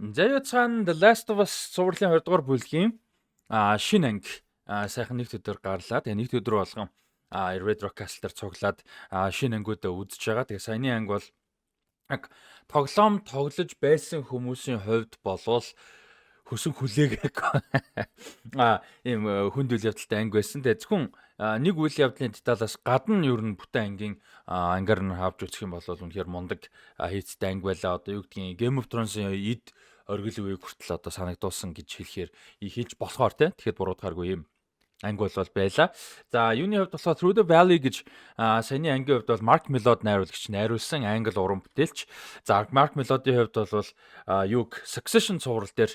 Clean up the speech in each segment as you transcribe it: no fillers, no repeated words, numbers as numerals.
Заяа цаана The Last of Us цувралын 20 дугаар бүлгийн шинэ анги сайхан нэгд өдөр гарлаа. Тэгээ нэгд өдөр болгон Red Rock Castle дээр цуглаад шинэ ангиудаа үзэж байгаа. Тэгээ саяны анги бол яг тоглоом тоглож байсан хүмүүсийн хувьд болвол хөсөн хүлээгээгүй ийм хүнд үйл явдалтай анги байсан. Тэгээ зөвхөн нэг үйл явдлын деталаас гадна ер нь бүтэн ангийн ангаар нь авч үзэх юм бол үнэхээр мундаг хийцтэй анги байлаа. Одоо юу гэдгийг, Game of Thrones-ын эд оргил үеийг хүртэл одоо санагдуулсан гэж хэлэхээр хэлж болохоор те, тэгэхэд буруудахааргүй юм анги бол байла. За, юуны хувьд болохоор Through the Valley гэж саяны ангийн хувьд бол Mark Mylod найруулагч найруулсан, англи уран бүтээлч. За, Mark Mylod-ийн хувьд бол юуг Succession цуврал дээр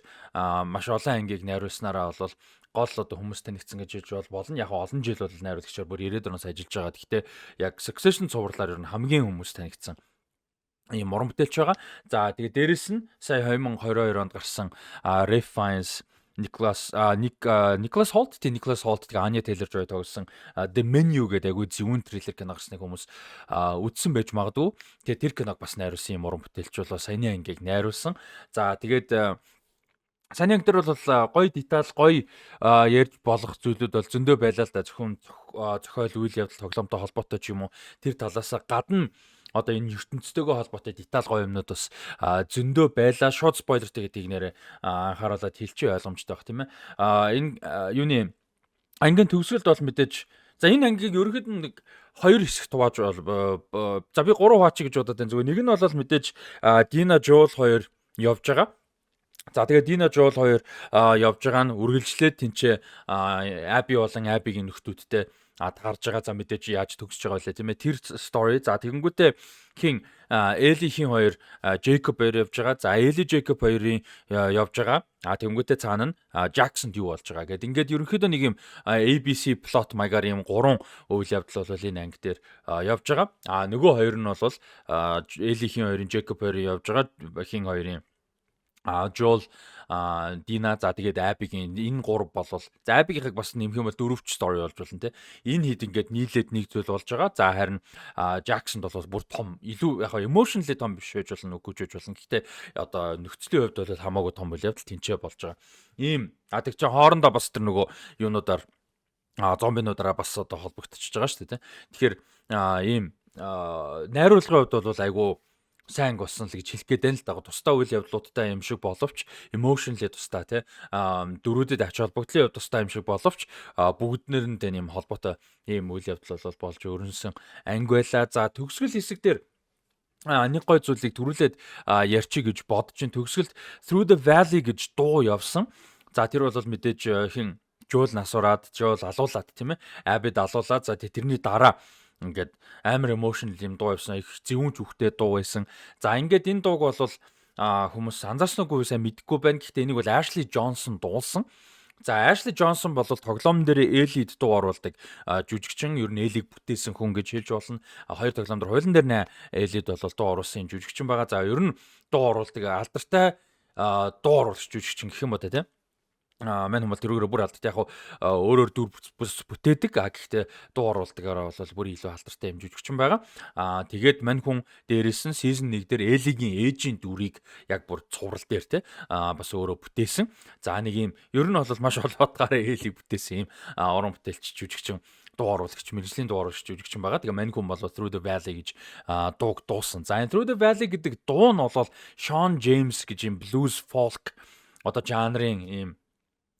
маш олон ангийг найруулснараа бол гол одоо хүмүүс танигдсан гэж хэлж бол болно. Яг олон жил бол найруулагчаар бүр 90-ад оноос ажиллаж байгаа. Гэхдээ яг Succession цувралаар ер нь хамгийн хүмүүс танигдсан ийм уран бүтээлч байгаа. За, тэгээ дээрэс нь сая 2022 онд гарсан Ralph Fiennes, Никлас Ник Никлас Холт, тий, Никлас Холт, тэгээ Anya Taylor-Joy тоглосон The Menu гэдэг айгүй зөвүүн триллер кино гарсныг хүмүүс үзсэн байж магадгүй. Тэгээ тэр киног бас найруулсан юм уран бүтээлч болоо саяны ангийг найруулсан. За, тэгээд саяны анги дээр бол гоё деталь, гоё ярьж болох зүйлүүд бол зөндөө байлаа л да. Зөвхөн зохиол, үйл явдал, тоглоомтой холбоотой ч юм уу, тэр талаасаа гадна одоо энэ ертөнцтэйгөө холбоотой деталь, гоё юмнууд бас зөндөө байлаа. Шууд spoiler тэй гэдгийг нэрээ анхааруулаад хэлчихээ, ойлгомжтой байх, тийм ээ. Энэ юуны ангийн төгсгөлд бол мэдээж, за, энэ ангийг ерөнхийд нь нэг хоёр хэсэгт хувааж бол, за, би гурван хуваачих гэж бодоод байна. Зүгээр нэг нь бол мэдээж Дина, Joel хоёр явж байгаа. За, тэгээд Дина, Joel хоёр явж байгаа нь үргэлжлээд тэнцээ Abby болон Abby-гийн нөхдүүдтэй таарж байгаа. За, мэдээж яаж төгсөж байгаа вэ, тийм ээ, тэр story. За, тэгэнгүүтээ хин Эли хин хоёр, Джейкоб хоёр явж байгаа. За, Эли Джейкоб хоёрын явж байгаа. Тэгэнгүүтээ цаана нь Джексонд юу болж байгаа гэд ингээд ерөнхийдөө нэг юм ABC plot маягаар юм гурван үйл явдал бол энэ анги дээр явж байгаа. Нөгөө хоёр нь бол Эли хин хоёрын, Джейкоб хоёрын явж байгаа, хин хоёрын Жол, Дина, за, тэгээд Абигийн энэ гурав болвол, за, Абигийнхыг бас нэмэх юм бол дөрөвч story болж болно, те. Энэ хэд ингээд нийлээд нэг зүйл болж байгаа. За, харин Джексонд бол бүр том, илүү яг emotionally том биш байж болно, үгүй ч байж болно. Гэхдээ одоо нөхцөлийн хувьд бол хамаагүй том үйл явдал тэнцээ болж байгаа. Ийм тэг чи хоорондоо бас тэр нөгөө юунуудаар зомбинуудаараа бас одоо холбогдчихж байгаа шүү дээ, те. Тэгэхээр ийм найруулгын хувьд бол айгүй сайн болсон л гэж хэлэх гээд байна л да. Тусдаа үйл явдлуудтай юм шиг боловч emotionally тусдаа, тий, дөрүүдэд ач холбогдлын хувьд тусдаа юм шиг боловч бүгднэр нь тийм холбоотой ийм үйл явдал бол болж өрнөсөн анги байла. За, төгсгөл хэсэг дээр нэг гой зүйлийг төрүүлээд ярьчих гэж бодож чинь төгсгөлд Through the Valley гэж дуу явсан. За, тэр бол мэдээж хин Жуул нас бараад, Жуул алуулаад, тийм ээ. Абид алуулаад, за, тэрний дараа ингээд амар emotional юм дуу явсан. Их зөвүүн зүхтэй дуу байсан. За, ингээд энэ дууг бол хүмүүс анзаарсан уугүй, сайн мэдэхгүй байна. Гэхдээ энийг бол Ashley Johnson дуулсан. За, Ashley Johnson бол тоглоом дээр Элид дуу оруулдаг жүжигчин, ер нь Элиг бүтээсэн хүн гэж хэлж болно. Хоёр тоглоом дээр, хуулийн дээр нэ Элид бол дуу оруулсан жүжигчин байгаа. За, ер нь дуу оруулдаг алдартай дуу оруулагч жүжигчин гэх юм уу, те. Мань хүмүүс тэрүүгээр бүр алдартай, яг өөрөөр дүр бүс бүтээдэг. Гэхдээ дуу оруулдагаараа бол бүр илүү алдартай юм жүжигчин байгаа. Тэгээд мань хүн дээрээс нь season 1 дээр Элигийн ээжийн дүрийг яг бүр цуврал дээр, те, бас өөрөө бүтээсэн. За, нэг юм ер нь бол маш олон утгаараа Элиг бүтээсэн юм уран бүтээлч жүжигчин, дуу оруулагч, мэргэжлийн дуу оруулагч жүжигчин байгаа. Тэгээ мань хүн бол Through the Valley гэж дууг дуусан. За, энэ Through the Valley гэдэг дуу нь бол Shawn James гэж юм blues folk одоо жанрын ийм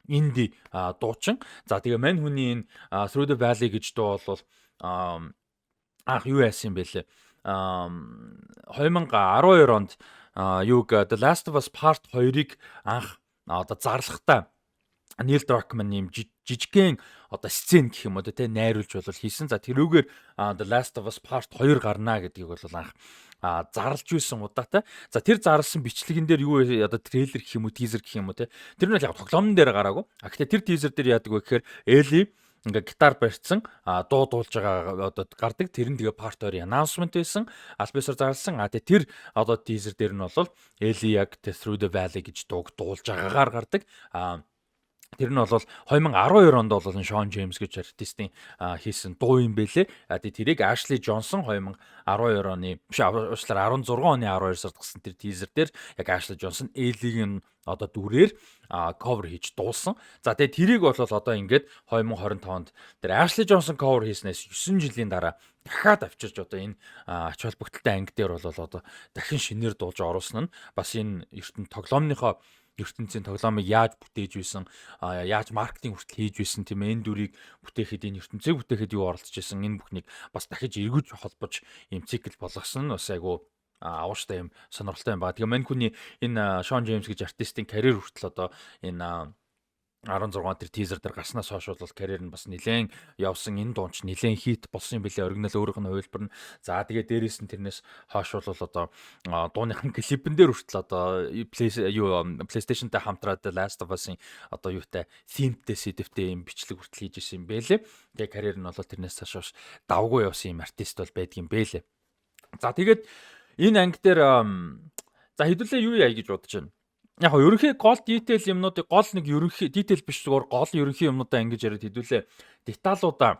indie дуучин. За, тэгээ мань хүний энэ Through the Valley гэж дуу бол анх юу яасан юм бэ лээ? 2012 онд юуг The Last of Us Part 2-ыг анх одоо зарлахтаа Neil Druckmann ийм жижигхэн одоо сцен гэх юм уу, те, найруулж бол хийсэн. За, тэрүүгээр The Last of Us Part 2 гарнаа гэдгийг бол анх зарлж байсан удаатай. За, тэр зарлсан бичлэгэн дээр юу одоо трейлер гэх юм уу, teaser гэх юм уу, те. Тэр нь бол яг тоглоомн дээр гараагүй. Гэхдээ тэр teaser дээр яадаг вэ гэхээр Элли ингээ гитар барьцсан дуу дуулж байгаа одоо гардаг. Тэр нь тэгээ part 2 announcement байсан. Аль биесээр зарласан. Тэгээ тэр одоо teaser дээр нь бол Элли яг Through the Valley гэж дууг дуулж байгаагаар гардаг. Тэр нь бол 2012 онд бол Шон Джеймс гэж артистын хийсэн дуу юм бэлээ. А тэрийг Ашли Джонсон 2012 оны, биш, уучлаарай, 16 оны 12 сард гарсан тэр teaser дээр яг Ашли Джонсон Элигийн одоо дүрээр cover хийж дуулсан. За, тэгээ тэрийг бол одоо ингээд 2025 онд тэр Ашли Джонсон cover хийснээс 9 жилийн дараа дахиад авчирч одоо энэ ач холбогдолтой анги дээр бол одоо дахин шинээр дуулж оруулсан нь бас энэ тоглоомныхоо ертөнцийн тоглоомыг яаж бүтээж байсан, яаж маркетинг хүртэл хийж байсан, тийм ээ, энэ дүрийг бүтээхэд, энэ ертөнцийг бүтээхэд юу оролцож байсан, энэ бүхнийг бас дахиж эргэж холбож ийм цикл болгосон нь бас айгу авууштай юм, сонирхолтой юм байна. Тэгээ мань хүний энэ Шон Джеймс гэж артистын карьер хүртэл одоо энэ 16 тэр teaser дээр гарснаас хойш бол карьер нь бас нэлээд явсан, энэ дуун ч нэлээд хит болсон юм билээ, оригинал өөрийнх нь хувилбар нь. За, тэгээ дээрээс нь тэрнээс хойш бол одоо дууныхан клипэн дээр хүртэл одоо PlayStation-тай хамтраад The Last of Us-ын одоо юутай theme-тэй, сэдвтэй юм бичлэг хүртэл хийж исэн юм бэлээ. Тэгээ карьер нь бол тэрнээс цааш давгүй явсан юм артист бол байдгийн бэлээ. За, тэгээд энэ анги дээр за хэдүүлээ юу яа гэж бодож байна? Яг нь ерөнхий гол detail юмнуудыг, гол нэг ерөнхий detail биш, зүгээр гол ерөнхий юмнуудаа ингэж яриад хэдүүлээ деталуудаа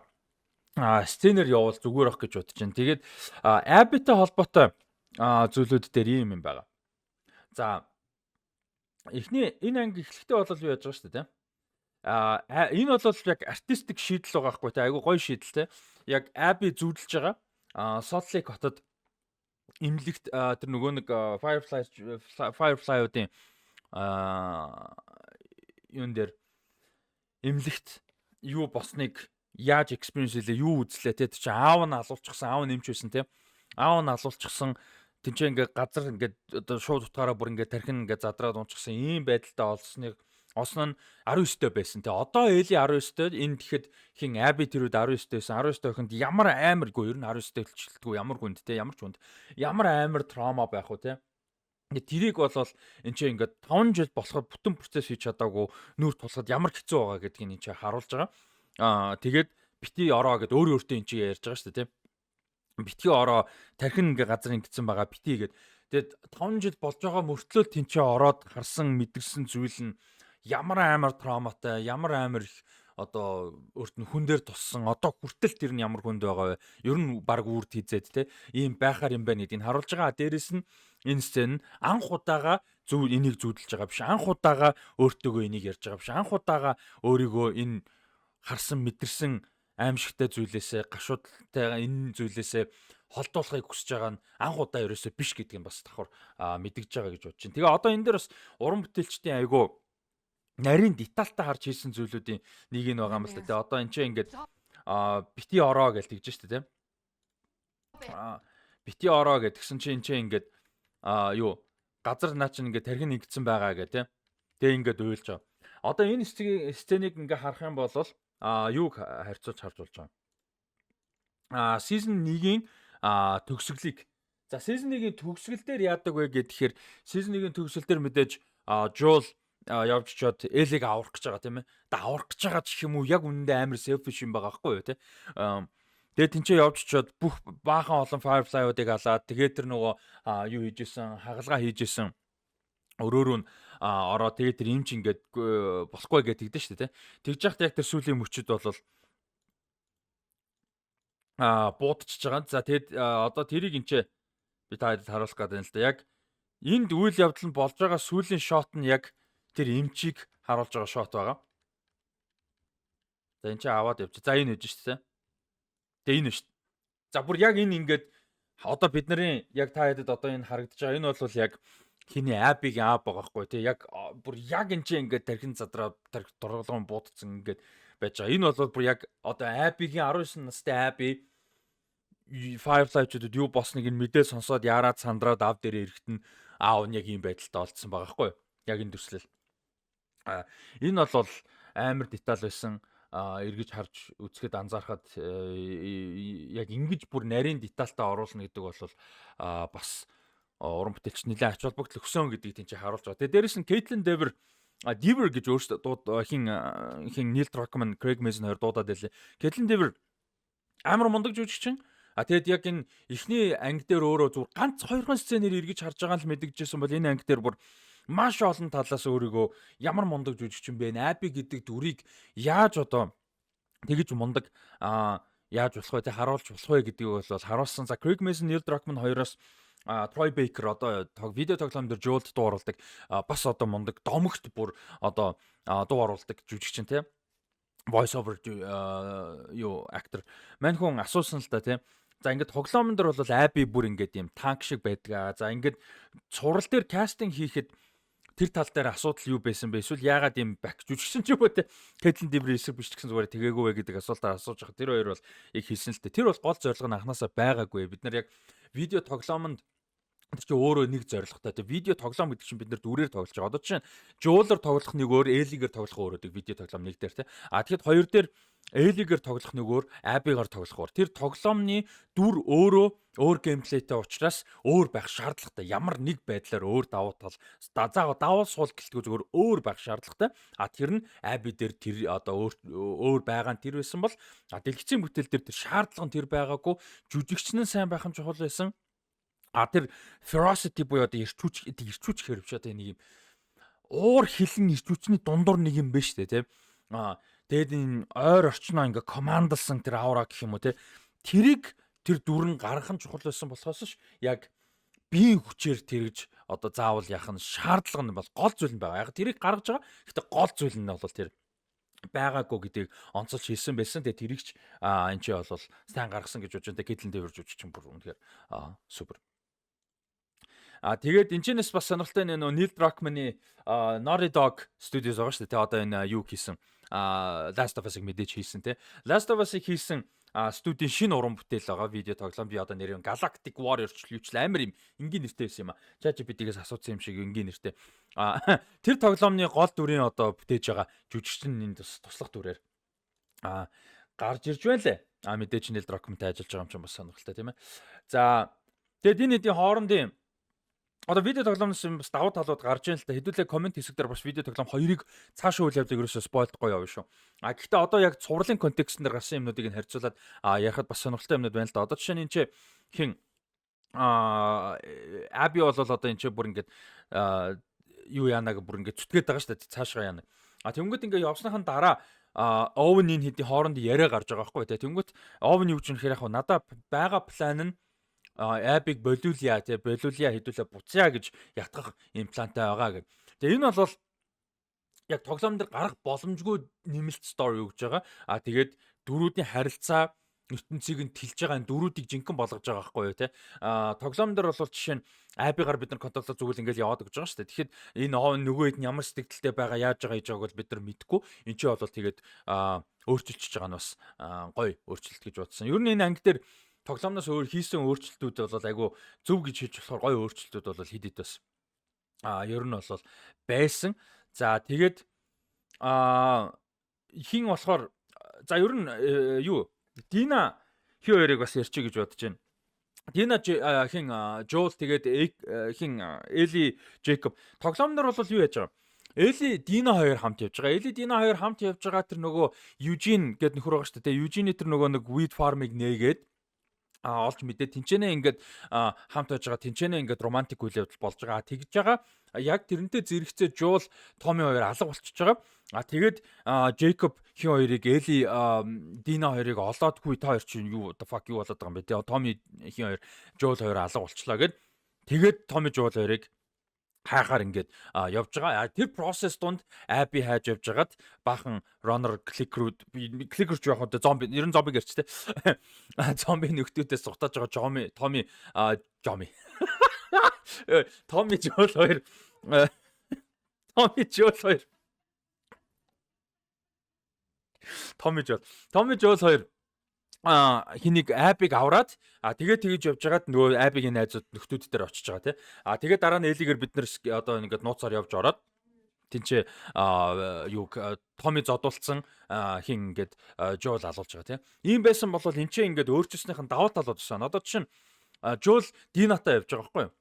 сценээр явуул зүгээр ах гэж бодож байна. Тэгээд Abby-тэй холбоотой зүйлүүд дээр ийм юм байгаа. За, эхний энэ анги эхлэхдээ бол юу яаж байгаа шүү дээ, тийм. Энэ бол яг artistic шийдэл байгаа хгүй, тийм, айгу гоё шийдэл, тийм. Яг Abby зүүдэлж байгаа. Salt Lake хотод эмнэлэгт тэр нөгөө нэг Firefly-уудын юун дээр, эмнэлэгт юу босныг яаж experience хийлээ, юу үзлээ те. Тэр чинь аав нь алуулчихсан, аав нь эмч байсан те. Аав нь алуулчихсан, тэнцээ ингээ газар ингээ одоо шууд утгаараа бүр ингээ тархин ингээ задраад унчихсан ийм байдалтай олсныг олсон нь 19-тэй байсан те. Одоо Эли 19-тэй, энэ тэгэхэд хин Аби тэр үед 19-тэй байсан. 19-тэй охинд ямар амаргүй, ер нь 19-тэй хэлчихэлтгүй ямар хүнд те, ямар ч хүнд ямар амар trauma байх вэ те. Ингээ тэрийг бол энэ чинь ингээд 5 жил болохоор бүтэн процесс хийж чадаагүй нүүр тулахад ямар хэцүү байгаа гэдгийг энэ чинь харуулж байгаа. Тэгээд бити ороо гэд өөрөө өөртөө энэ чинь ярьж байгаа шүү дээ, тийм. Битгий ороо, тархин ингээ газар ингэсэн байгаа, бити гэд. Тэгээд 5 жил болж байгаа мөртлөө тэнцээ ороод харсан мэдэрсэн зүйл нь ямар амар trauma тай, ямар амар их одоо өөрт нь хүн дээр туссан, одоо хүртэл тэр нь ямар хүнд байгаа вэ? Ер нь баг үрд хизээд те ийм байхаар юм байна гэдгийг харуулж байгаа. Дээрэс нь энэ сцен нь анх удаага зүв энийг зүүдэлж байгаа биш. Анх удаага өөртөөгөө энийг ярьж байгаа биш. Анх удаага өөрийгөө энэ харсан мэдэрсэн аимшигтай зүйлээсээ, гашуудтай энэ зүйлээсээ холдуулахыг хүсэж байгаа нь анх удаа ерөөсөө биш гэдгийг бас давхар мэдгэж байгаа гэж бодож байна. Тэгээ одоо энэ дээр бас уран бүтээлчдийн айгуу нарийн детальтай харж хийсэн зүйлүүдийн нэг нь байгаа юм л да. Тэгээ одоо энэ чинь ингээд бити ороо гэж тэгж штэ, тийм. Бити ороо гэдгсэн чинь энэ чинь ингээд юу газар наа чинь ингээд тархин нэгдсэн байгаа гэх, тийм. Тэгээ ингээд уйлж байгаа. Одоо энэ сценийг ингээ харах юм бол юуг харьцуулж харж болж байгаа. Season 1-ийн төгсгөлийг. За, season 1-ийн төгсгөл дээр яадаг вэ гэхээр season 1-ийн төгсгөл дээр мэдээж Joel явж чод Элиг аврах гэж байгаа, тийм ээ. Одоо аврах гэж байгаа ч юм уу, яг үнэндээ амар selfish юм байгаа байхгүй юу, тийм. Тэгээд тэнцээ явж чод бүх баахан олон Firefly-уудыг алаад, тэгээд тэр нөгөө юу хийжсэн, хагалгаа хийжсэн өрөөрөө нь ороо, тэгээд тэр юм чи ингээд болохгүй гэж тэгдэж шүү дээ, тийм. Тэгж яхад яг тэр сүүлийн мөчөд бол буудчихж байгаа. За, тэгэд одоо тэрийг энэ ч би та хэд харуулах гэдэг юм л да. Яг энд үйл явдал нь болж байгаа сүүлийн shot нь яг тэр эмчийг харуулж байгаа shot байгаа. За, энэ чи аваад явчих. За, энэ үжиж шүү дээ. Тэгээ энэ шүү. За, бүр яг энэ ингээд одоо бид нарын яг та хэдэд одоо энэ харагдаж байгаа. Энэ бол яг хиний Абигийн аав байгаа хгүй тий. Яг бүр яг энэ чи ингээд тархин задраа, тархи дургалган буудцсан ингээд байж байгаа. Энэ бол бүр яг одоо Абигийн 19 настай Аби Firefly-чуудад юу босныг нь мэдээ сонсоод яарад сандраад ав дээрээ ирэхэд нь аав нь яг ийм байдалтай олдсон байгаа хгүй. Яг энэ дүрслэл. Энэ бол амар деталь байсан, эргэж харж үзэхэд, анзаархад яг ингэж бүр нарийн детальтай оруулна гэдэг бол бас уран бүтээлч нэлээд ач холбогдол өгсөн гэдгийг тийм чи харуулж байгаа. Тэгээ дээрэс нь Kaitlyn Dever, Dever гэж өөрсдөө дууд хин хин Neil Druckmann, Craig Mazin хоёр дуудаад байлээ. Kaitlyn Dever амар мундаг жүжигчин. А тэгэд яг энэ эхний анги дээр өөрөө зүгээр ганц хоёрхан сценээр эргэж харж байгаа л мэдэгдэжсэн бол энэ анги дээр бүр Маш олон талаас өөрийгөө ямар мундаг жүжигчин бэ? Abby гэдэг дүрийг яаж одоо тэгэж мундаг яаж болох вэ? Тэ харуулж болох вэ гэдгийг бол харуулсан. За, Craig Mason, Neil Druckmann хоёроос Troy Baker, одоо видео тоглоом дээр Joel дуу оруулдаг, бас одоо мундаг домогт бүр одоо дуу оруулдаг жүжигчин тий, voice over юу актер. Мань хүн асуусан л да тий. За, ингээд тоглоомн дээр бол Abby бүр ингээд юм танк шиг байдаг. За, ингээд цуврал дээр casting хийхэд тэр тал дээр асуудал юу байсан бэ? Эсвэл яагаад юм бак жүжигчин ч юм уу те, Caitlin Dever эсрэг биш гэсэн зүгээр тэгээгүй вэ гэдэг асуултаар асууж байгаа. Тэр хоёр бол яг хэлсэн л дээ. Тэр бол гол зорилго нь анханасаа байгаагүй. Бид нар яг видео тоглоомонд тэр чинь өөрөө нэг зорилготой. Тэг видео тоглоом гэдэг чинь бид нар дүрээр тоглож байгаа. Одоо жишээ нь Joel-оор тоглох нэг өөр, Ellie-гээр тоглох өөр гэдэг видео тоглоом нэг дээр те. А тэгэхэд хоёр дээр Ellie-гээр тоглох нэг өөр, Abby-гаар тоглох өөр. Тэр тоглоомны дүр өөрөө өөр gameplay тэй учраас өөр байх шаардлагатай. Ямар нэг байдлаар өөр давуу тал, за давуу сул гэлтгүй зүгээр өөр байх шаардлагатай. А тэр нь Abby дээр тэр одоо өөр өөр байгаа нь тэр байсан бол дэлгэцийн бүтээл дээр тэр шаардлага нь тэр байгаагүй. Жүжигчин нь сайн байх нь чухал байсан. А тэр ferocity буюу одоо эрч хүч, эрч хүч гэхээр биш, одоо нэг юм уур хилэн эрч хүчний дундуур нэг юм байна шүү дээ, тийм. А тэгээд энэ ойр орчноо ингээ командалсан тэр аура гэх юм уу те. Тэрийг тэр дүр нь гаргах нь чухал байсан болохоос ш яг биеийн хүчээр тэрж одоо заавал яах нь шаардлага нь бол гол зүйл нь байгаа. Яг тэрийг гаргаж байгаа. Гэхдээ гол зүйл нь бол тэр байгаагүй гэдгийг онцолж хэлсэн байсан. Тэгээ тэрийг ч энэ чи бол сайн гаргасан гэж бодож байна. Caitlin Dever жүжигчин бүр үнэхээр супер. А тэгээд энэ ч бас сонирхолтой нөө Neil Druckmann-ы Naughty Dog Studios байгаа шүү дээ. Тэ одоо энэ юу хийсэн? Last of Us-ыг мэдээж хийсэн те. Last of Us-ыг хийсэн студийн шинэ уран бүтээл байгаа видео тоглоом. Би одоо нэр нь Galactic Warrior ч юу ч амар юм энгийн нэртэй байсан юм а. ChatGPT-гээс асуусан юм шиг энгийн нэртэй. Тэр тоглоомны гол дүрийн одоо бүтээж байгаа жүжигчин энэ туслах дүрээр гарч ирж байна лээ. А мэдээж Neil Druckmann-тай ажиллаж байгаа юм чинь бас сонирхолтой, тийм ээ. За, тэгээд энэ хэдийн хоорондын одоо видео тоглоомноос бас давуу талууд гарч ийн л та. Хэдүүлээ comment хэсэг дээр бас видео тоглоом хоёрыг цаашаа үйл явдлыг ерөөсөө spoil дгүй явна шүү. А гэхдээ одоо яг цувралын контекстн дээр гарсан юмнуудыг нь харьцуулаад ярихад бас сонирхолтой юмнууд байна л да. Одоо жишээ нь энэ чи хин Abby бол одоо энэ чи бүр ингээд юу яанаг бүр ингээд зүтгээд байгаа шүү дээ, цаашгаа яана. А тэнгүүт ингээд явсныхан дараа Owen энэ хэдийн хооронд яриа гарч байгаа байхгүй тий. Тэнгүүт Owen юу гэж нэхэр яг надаа байгаа план нь Abby-г болиулъя тий, болиулъя, хэдүүлээ буцъя гэж ятгах юм плантай байгаа гэх. Тэгээ энэ бол яг тоглоом дээр гарах боломжгүй нэмэлт story өгж байгаа. А тэгээд дүрүүдийн харилцаа ертөнцийг нь тэлж байгаа, энэ дүрүүдийг жинхэнэ болгож байгаа байхгүй юу те. А тоглоом дээр бол жишээ нь Abby-гаар бид нар control лоо зүгээр ингээл яваад өгч байгаа шүү дээ. Тэгэхээр энэ нөгөө хэд нь ямар сэтгэлтэй байгаа, яаж байгаа, хийж байгааг бол бид нар мэдэхгүй. Энд чинь бол тэгээд өөрчилчихөж байгаа нь бас гоё өөрчлөлт гэж бодсон. Ер нь энэ анги дээр тоглоомноос өөр хийсэн өөрчлөлтүүд бол айгу зөв гэж хэлж болохоор гоё өөрчлөлтүүд бол хэд хэд бас ер нь бол байсан. За, тэгээд хин болохоор за ер нь юу Дина хин хоёрыг бас ярьчих гэж бодож байна. Дина хин Joel, тэгээд хин Ellie, Jacob тоглоом нар бол юу яаж байгаа? Элли, Дина хоёр хамт явж байгаа. Элли, Дина хоёр хамт явж байгаа тэр нөгөө Eugene гэдэг нөхөр байгаа шүү дээ. Eugene тэр нөгөө нэг weed farm-ыг нээгээд олж мэдээ тэнцэнэ ингээд хамт байж байгаа, тэнцэнэ ингээд романтик үйл явдал болж байгаа, тэгж байгаа. Яг тэрнтэй зэрэгцээ Joel, Tommy хоёр алга болчихж байгаа. А тэгээд Jacob хин хоёрыг, Элли, Дина хоёрыг олоодгүй, та хоёр чинь юу the fuck, юу болоод байгаа юм бэ те, Tommy хин хоёр, Joel хоёр алга болчлаа гэд. Тэгээд Tommy, Joel хоёрыг хайхаар ингээд явж байгаа. Тэр процесс дунд Abby хайж явж байгаад баахан runner clicker-үүд, clicker ч яг одоо зомби, ер нь зомби гэрч те. Зомби нөхдүүдээс зугатааж байгаа Жоми, Томи, Жоми. Tommy, Joel хоёр, Tommy, Joel хоёр, Tommy, Joel, Tommy, Joel хоёр хэнийг Abby-г авраад тэгээд тэгэж явж байгаад нөгөө Abby-гийн найзууд нөхдүүд дээр очиж байгаа тий. А тэгээд дараа нь Элигээр бид нэр одоо ингээд нууцаар явж ороод тэнцээ юу Томи зодуулсан, хин ингээд Joel алуулж байгаа тий. Ийм байсан бол эн чинь ингээд өөрчилснийхэн давуу талууд байсан. Одоо жишээ нь Joel Динатай явж байгаа байхгүй юу?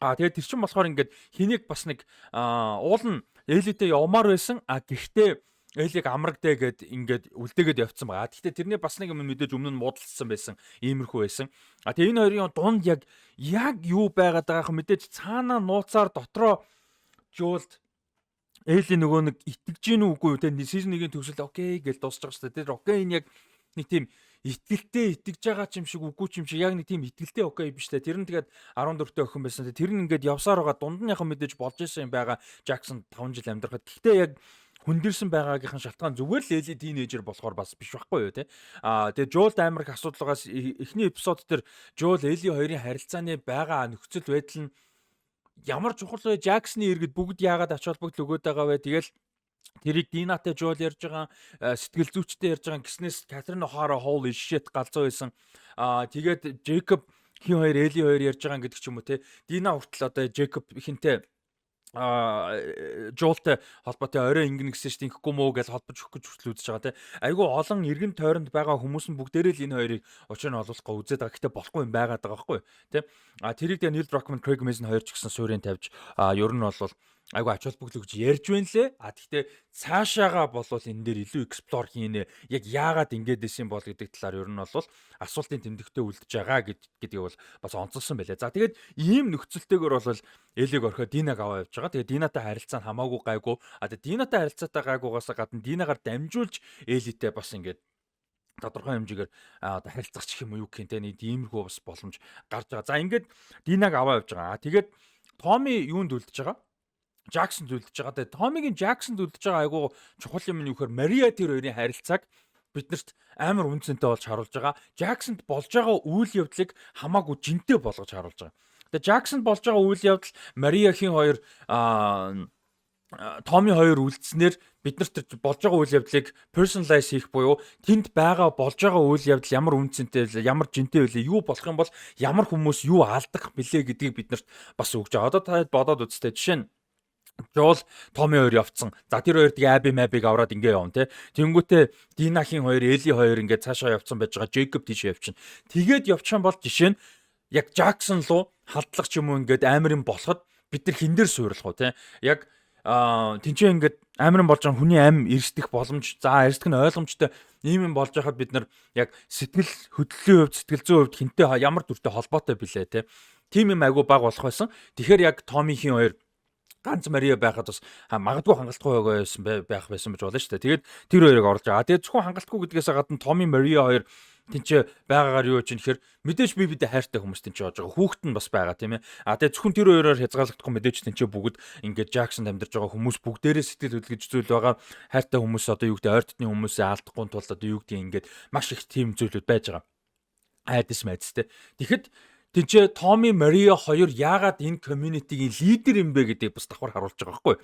А тэгээд тэр чинь болохоор ингээд хэнийг бас нэг уул нь Элитэй явмаар байсан. А гэхдээ Элиг амрагдээ гэд ингээд үлдээгээд явцсан байгаа. Гэхдээ тэрний бас нэг юм мэдээж өмнө нь муудалцсан байсан. Иймэрхүү байсан. А тэгээ энэ хоёрын дунд яг яг юу байгаад байгаах мэдээж цаанаа нууцаар дотроо Joel Элли нөгөө нэг итгэж гин үгүй юу те, season 1-ийн төгсөл okay гэж дуусч байгаа шүү дээ. Тэр okay энэ яг нэг тийм итгэлтэй итгэж байгаа ч юм шиг, үгүй ч юм шиг, яг нэг тийм итгэлтэй okay биш те. Тэр нь тэгээд 14-тэй охин байсан. Тэр нь ингээд явсаар байгаа, дунд нь яг мэдээж болж исэн юм байгаа. Жаксон 5 жил амьдрахад. Гэхдээ яг хүндэрсэн байгаагийнхан шалтгаан зүгээр л Эли teenager болохоор бас биш байхгүй юу те. Аа, тэгээ Жуулд амар их асуудал байгаас эхний эпизод дээр Жуул Эли хоёрын харилцааны байгаа нөхцөл байдал нь ямар чухал вэ? Жаксны иргэд бүгд яагаад ач холбогдол өгөөд байгаа вэ? Тэгэл тэрийг Динатай Жуул ярьж байгаа, сэтгэл зүйчтэй ярьж байгаа гиснээс Катрин О'Хара holy shit галзуу байсан. Аа, тэгээд Джейкоб хин хоёр, Эли хоёр ярьж байгаа гэдэг ч юм уу те. Дина хүртэл одоо Джейкоб хинтэй Жуултай холбоотой орой ингэнэ гэсэн чинь ингэхгүй мөө гэж холбож өгөх гэж хүртэл үзэж байгаа те. Айгүй олон эргэн тойронд байгаа хүмүүс нь бүгдээрээ л энэ хоёрыг учир нь олуулах гэж үзээд байгаа. Гэхдээ болохгүй юм байгаад байгаа байхгүй те. А тэрийг тэгээ Нил Дракман, Крэг Мейсон хоёр ч гэсэн суурийн тавьж ер нь бол айгүй ач холбогдол өгч ярьж байна лээ. А тэгтээ цаашаага болвол энэ дээр илүү explore хийнэ. Яг яагаад ингэж исэн бол гэдэг талаар ер нь бол асуултын тэмдэгтээ үлдэж байгаа гэдгийг бол бас онцолсон байлаа. За, тэгээд ийм нөхцөлтэйгээр бол Элиг орхио Динаг аваа явж байгаа. Тэгээд Динатай харилцаа нь хамаагүй гайгүй. А тэгээд Динатай харилцаатай гайгуугаас гадна Динагаар дамжуулж Элитэй бас ингээд тодорхой хэмжээгээр одоо харилцах ч юм уу, юу гэх юм те, нэг иймэрхүү бас боломж гарч байгаа. За, ингээд Динаг аваа явж байгаа. Тэгээд Томи юунд үлдэж байгаа? Жаксонд үлдэж байгаа. Тэгээ Томигийн Жаксонд үлдэж байгаа айгуу чухал юм нь юу гэхээр Мария тэр хоёрын харилцааг биднэрт амар үн цэнтэй болж харуулж байгаа. Жаксонд болж байгаа үйл явдлыг хамаагүй жинтэй болгож харуулж байгаа. Тэгээ Жаксонд болж байгаа үйл явдал Марияхийн хоёр, Томи хоёр үлдснээр бид нарт болж байгаа үйл явдлыг personalize хийх буюу тэнд байгаа болж байгаа үйл явдал ямар үн цэнтэй, ямар жинтэй вэ, юу болох юм бол ямар хүмүүс юу алдах бilé гэдгийг бид нарт бас өгч байгаа. Одоо та бодоод үзтээ, жишээ нь Жол Томи хоёр явцсан. За, тэр хоёр тэгээ Аби Мабиг авраад ингээ явна те. Тэнгүүтээ Динахин хоёр, Эли хоёр ингээ цаашаа явцсан байж байгаа. Джейкоб тийш явчихна. Тэгээд явчих юм бол жишээ нь яг Жаксон руу халдлах ч юм уу, ингээд амар юм болоход бид нар хин дээр суйрлах уу те. Яг тэнцээ ингээд амар юм болж байгаа, хүний ам эрсдэх боломж, за эрсдэх нь ойлгомжтой ийм юм болж байхад бид нар яг сэтгэл хөдлөлийн хувьд, сэтгэл зүйн хувьд хинтээ ямар дүртэй холбоотой билээ те. Тим юм айгу баг болох байсан. Тэгэхээр яг Томихийн хоёр ганц Мария байхад бас магадгүй хангалтгүй байсан байх байсан гэж болно шүү дээ. Тэгээд тэр хоёрыг оруулж байгаа. Тэгээд зөвхөн хангалтгүй гэдгээс гадна Томи, Мария хоёр тэнцээ байгаагаар юу чинь гэхээр мэдээж би бидээ хайртай хүмүүс тэнцээ явж байгаа. Хүүхэд нь бас байгаа, тийм ээ. А тэгээ зөвхөн тэр хоёроор хязгаарлагдахгүй, мэдээж тэнцээ бүгд ингээд Жаксонд амьдарч байгаа хүмүүс бүгдээрээ сэтгэл хөдлөж зүйл байгаа. Хайртай хүмүүс одоо юу гэдэг ойр дотны хүмүүсээ алдахгүй тулд одоо юу гэдэг ингээд маш их тийм зүйлүүд байж байгаа. Айдас майдастай. Тэгэхэд тэнцээ Томи, Мария хоёр яагаад энэ community-гийн лидер юм бэ гэдгийг бас давхар харуулж байгаа байхгүй.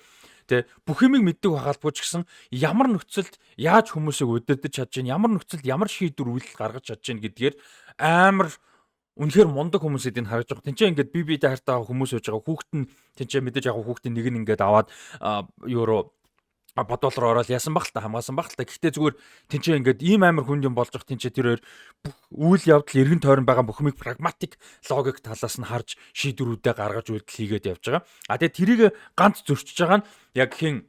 Тэ, бүх юмыг мэддэг байгаалгүй ч гэсэн ямар нөхцөлд яаж хүмүүсийг удирдах чадж байна, ямар нөхцөлд ямар шийдвэр үйлдэл гаргаж чадж байна гэдгээр амар үнэхээр мундаг хүмүүсэд энэ харж байгаа. Тинчээ ингээд би бидээ хайртай хүмүүс байж байгаа. Хүүхэд нь тинчээ мэдээж яг хүүхдийн нэг нь ингээд аваад юу руу бодвол руу ороод яасан баг л та, хамгаалсан баг л та. Гэхдээ зүгээр тэнцээ ингээд ийм амар хүнд юм болж байгаа, тэнцээ тэр хоёр бүх үйл явдал, эргэн тойрон байгаа бүх юмыг прагматик логик талаас нь харж шийдвэрүүдээ гаргаж үйлдэл хийгээд явж байгаа. А тэгээ тэрийг ганц зөрчиж байгаа нь яг хин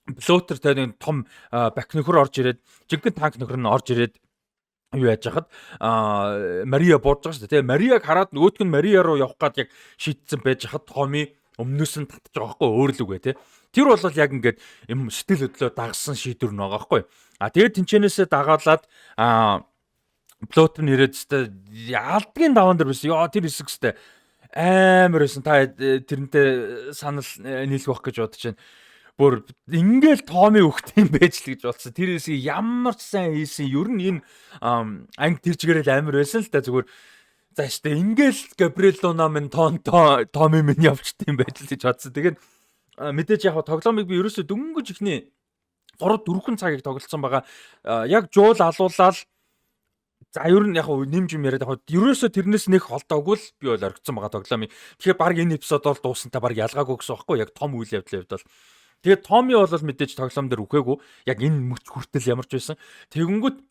bloater тойрны том бак нөхөр орж ирээд, жинхэнэ танк нөхөр нь орж ирээд юу яаж хахад Мария бууж байгаа шүү дээ. Тэгээ Марияг хараад нөгөөтг нь Мария руу явах гад яг шийдсэн байж хахад Томи өмнөөс нь татж байгаа байхгүй, өөр л үгүй те. Тэр бол яг ингээд юм сэтгэл хөдлөө дагсан шийдвэр нь байгаа байхгүй. А тэгээд тэнчэнээсээ дагаалаад bloater нь ирээд өстэй алдгийн даваан дээр байсан. Йоо, тэр хэсэг өстэй амар байсан. Та тэрнтэй санал нийлэх байх гэж бодож байна. Бүр ингээл Томи өгт юм байж л гэж бодсон. Тэр хэсгийг ямар ч сайн хийсэн. Ер нь энэ анги тэр чигээрэл амар байсан л та, зүгээр за штэ ингээл Габриэл Луна минь тон Томи минь явчихд юм байж л гэж бодсон. Тэгээд мэдээж яг тоглоомыг би ерөөсөө дөнгөж ихний 3 4 цагийг тоглолцсон байгаа. Яг жуул алуулаад, за ер нь яг нэмж юм яриад яг ерөөсөө тэрнээс нэх холдоогүй л би бол оргицсан байгаа тоглоомыг. Тэгэхээр баг энэ эпизод бол дуусантай баг ялгаагүй гэсэн байхгүй, яг том үйл явдал явдал. Тэгээд Томи бол мэдээж тоглоом дээр үхээгүй. Яг энэ мөч хүртэл ямар ч байсан. Тэгэнгүүт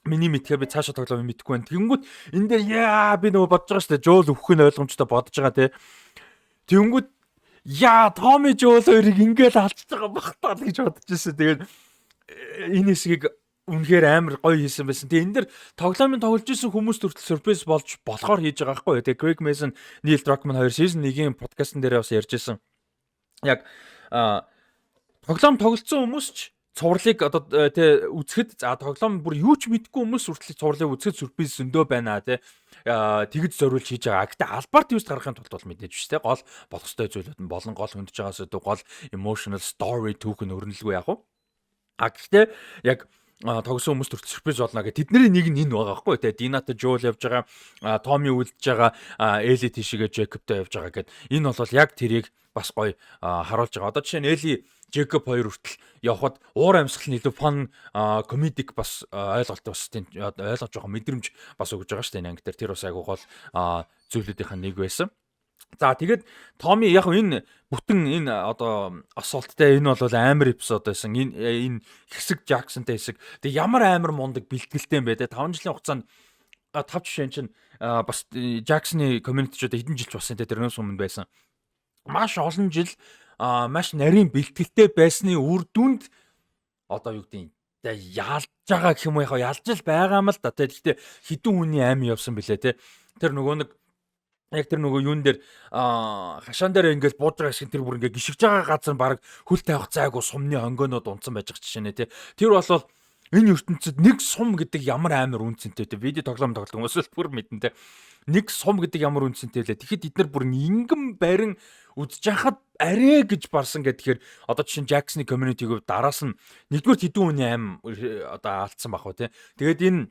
миний мэдхээр би цаашаа тоглоом мэдэхгүй байна. Тэгэнгүүт энэ дээр яа би нөгөө бодож байгаа шүү дээ. Жуул өгөх нь ойлгомжтой бодож байгаа те. Тэгэнгүүт яа Томи Жуул хоёрыг ингээл алдчихж байгаа бах таа л гэж бодож ирсэн. Тэгээд энэ хэсгийг үнэхээр амар гоё хийсэн байсан. Тэгээ энэ дэр тоглоомын тоглож исэн хүмүүс төртөл surprise болж болохоор хийж байгаа байхгүй. Тэгээ Craig Mason, Neil Druckmann хоёр season 1-ийн подкастн дээр бас ярьж исэн. Яг тоглоом тоглолцсон хүмүүс ч цувралыг одоо тэ үзэхэд, за, тоглоом бүр юу ч мэдэхгүй хүмүүс хүртэл цувралыг үзэхэд surprise зөндөө байна, тэ, тэгж зориулж хийж байгаа. Гэтэ албаар twist гаргахын тулд бол мэдээж биш, тэ, гол болох ёстой зүйлүүд нь болон гол хөндөж байгаа асуудаг гол emotional story түүх нь өрнөлгүй яг уу. А гэхдээ яг тогсон хүмүүс төрөл surprise болно гэх тэдний нэг нь энэ байгаа байхгүй, те. Динатай Жоул явж байгаа, Томи үлдэж байгаа, Эли тийшээгээ Джекобтой явж байгаа гэд энэ бол яг тэрийг бас гоё харуулж байгаа. Одоо жишээ нь Эли, Джекоб хоёр хүртэл явхад уур амьсгал нь илүү fun, comedic, бас ойлголт, бас тийм ойлгож байгаа мэдрэмж бас өгж байгаа шүү дээ энэ анги дээр. Тэр бас айгуу гол зүйлүүдийнх нь нэг байсан. За, тэгээд Томи яг энэ бүтэн энэ одоо assault-тай энэ бол амар episode байсан. Энэ хэсэг, Жаксонтай хэсэг. Тэг ямар амар мундаг бэлтгэлтэй юм бэ те. 5 жилийн хугацаанд 5 жишээ чинь бас Жаксоны community ч одоо хэдэн жилч болсон те, тэрнээс өмнө байсан. Маш олон жил, маш нарийн бэлтгэлтэй байсны үр дүнд одоо юу гэдэг ялж байгаа гэх юм уу, яг ялж л байгаа юм л да те. Гэхдээ хэдэн хүний амь явсан бэлээ те. Тэр нөгөө нэг яг тэр нөгөө юун дээр, хашаан дээр ингээл бууж байгаа хэсэг, тэр бүр ингээ гიშгэж байгаа газар нь баг хөл тавих зайгүй сумны хонгойнууд унтсан байж байгаа жишээ нэ тий. Тэр бол энэ ертөнцид нэг сум гэдэг ямар амар үнцэнтэй те. Видео тоглоом тоглодог хүмүүс л бүр мэдэн те. Нэг сум гэдэг ямар үнцэнтэй лээ. Тэгэхэд эднэр бүр ингэн барин үзэж хахад арай гэж барсан гэхээр одоо жишээ нь Jackson-ы community-г дараас нь нэгдүгээр хэдэн хүний ам одоо алдсан байх уу те. Тэгээд энэ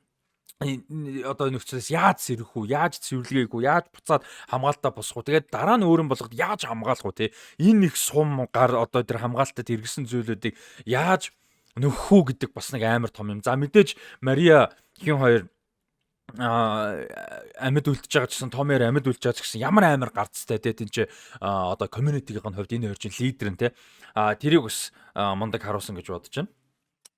одоо нөхцөлөөс яаж сэрэх үү, яаж цэвэрлэгээг үү, яаж буцаад хамгаалтаа босгох уу? Тэгээд дараа нь өөр юм болгоход яаж хамгаалах уу те? Энэ их сум гар одоо тэр хамгаалтад хэрэгсэн зүйлүүдийг яаж нөхөх үү гэдэг бас нэг амар том юм. За, мэдээж Мария хин хоёр амьд үлдэж байгаа ч гэсэн, Томер амьд үлдэж байгаа ч гэсэн ямар амар гарцтай те, тийм чи одоо community-гийн хувьд энэ хоёр чинь лидер нь те. Тэрийг бас мундаг харуулсан гэж бодож байна.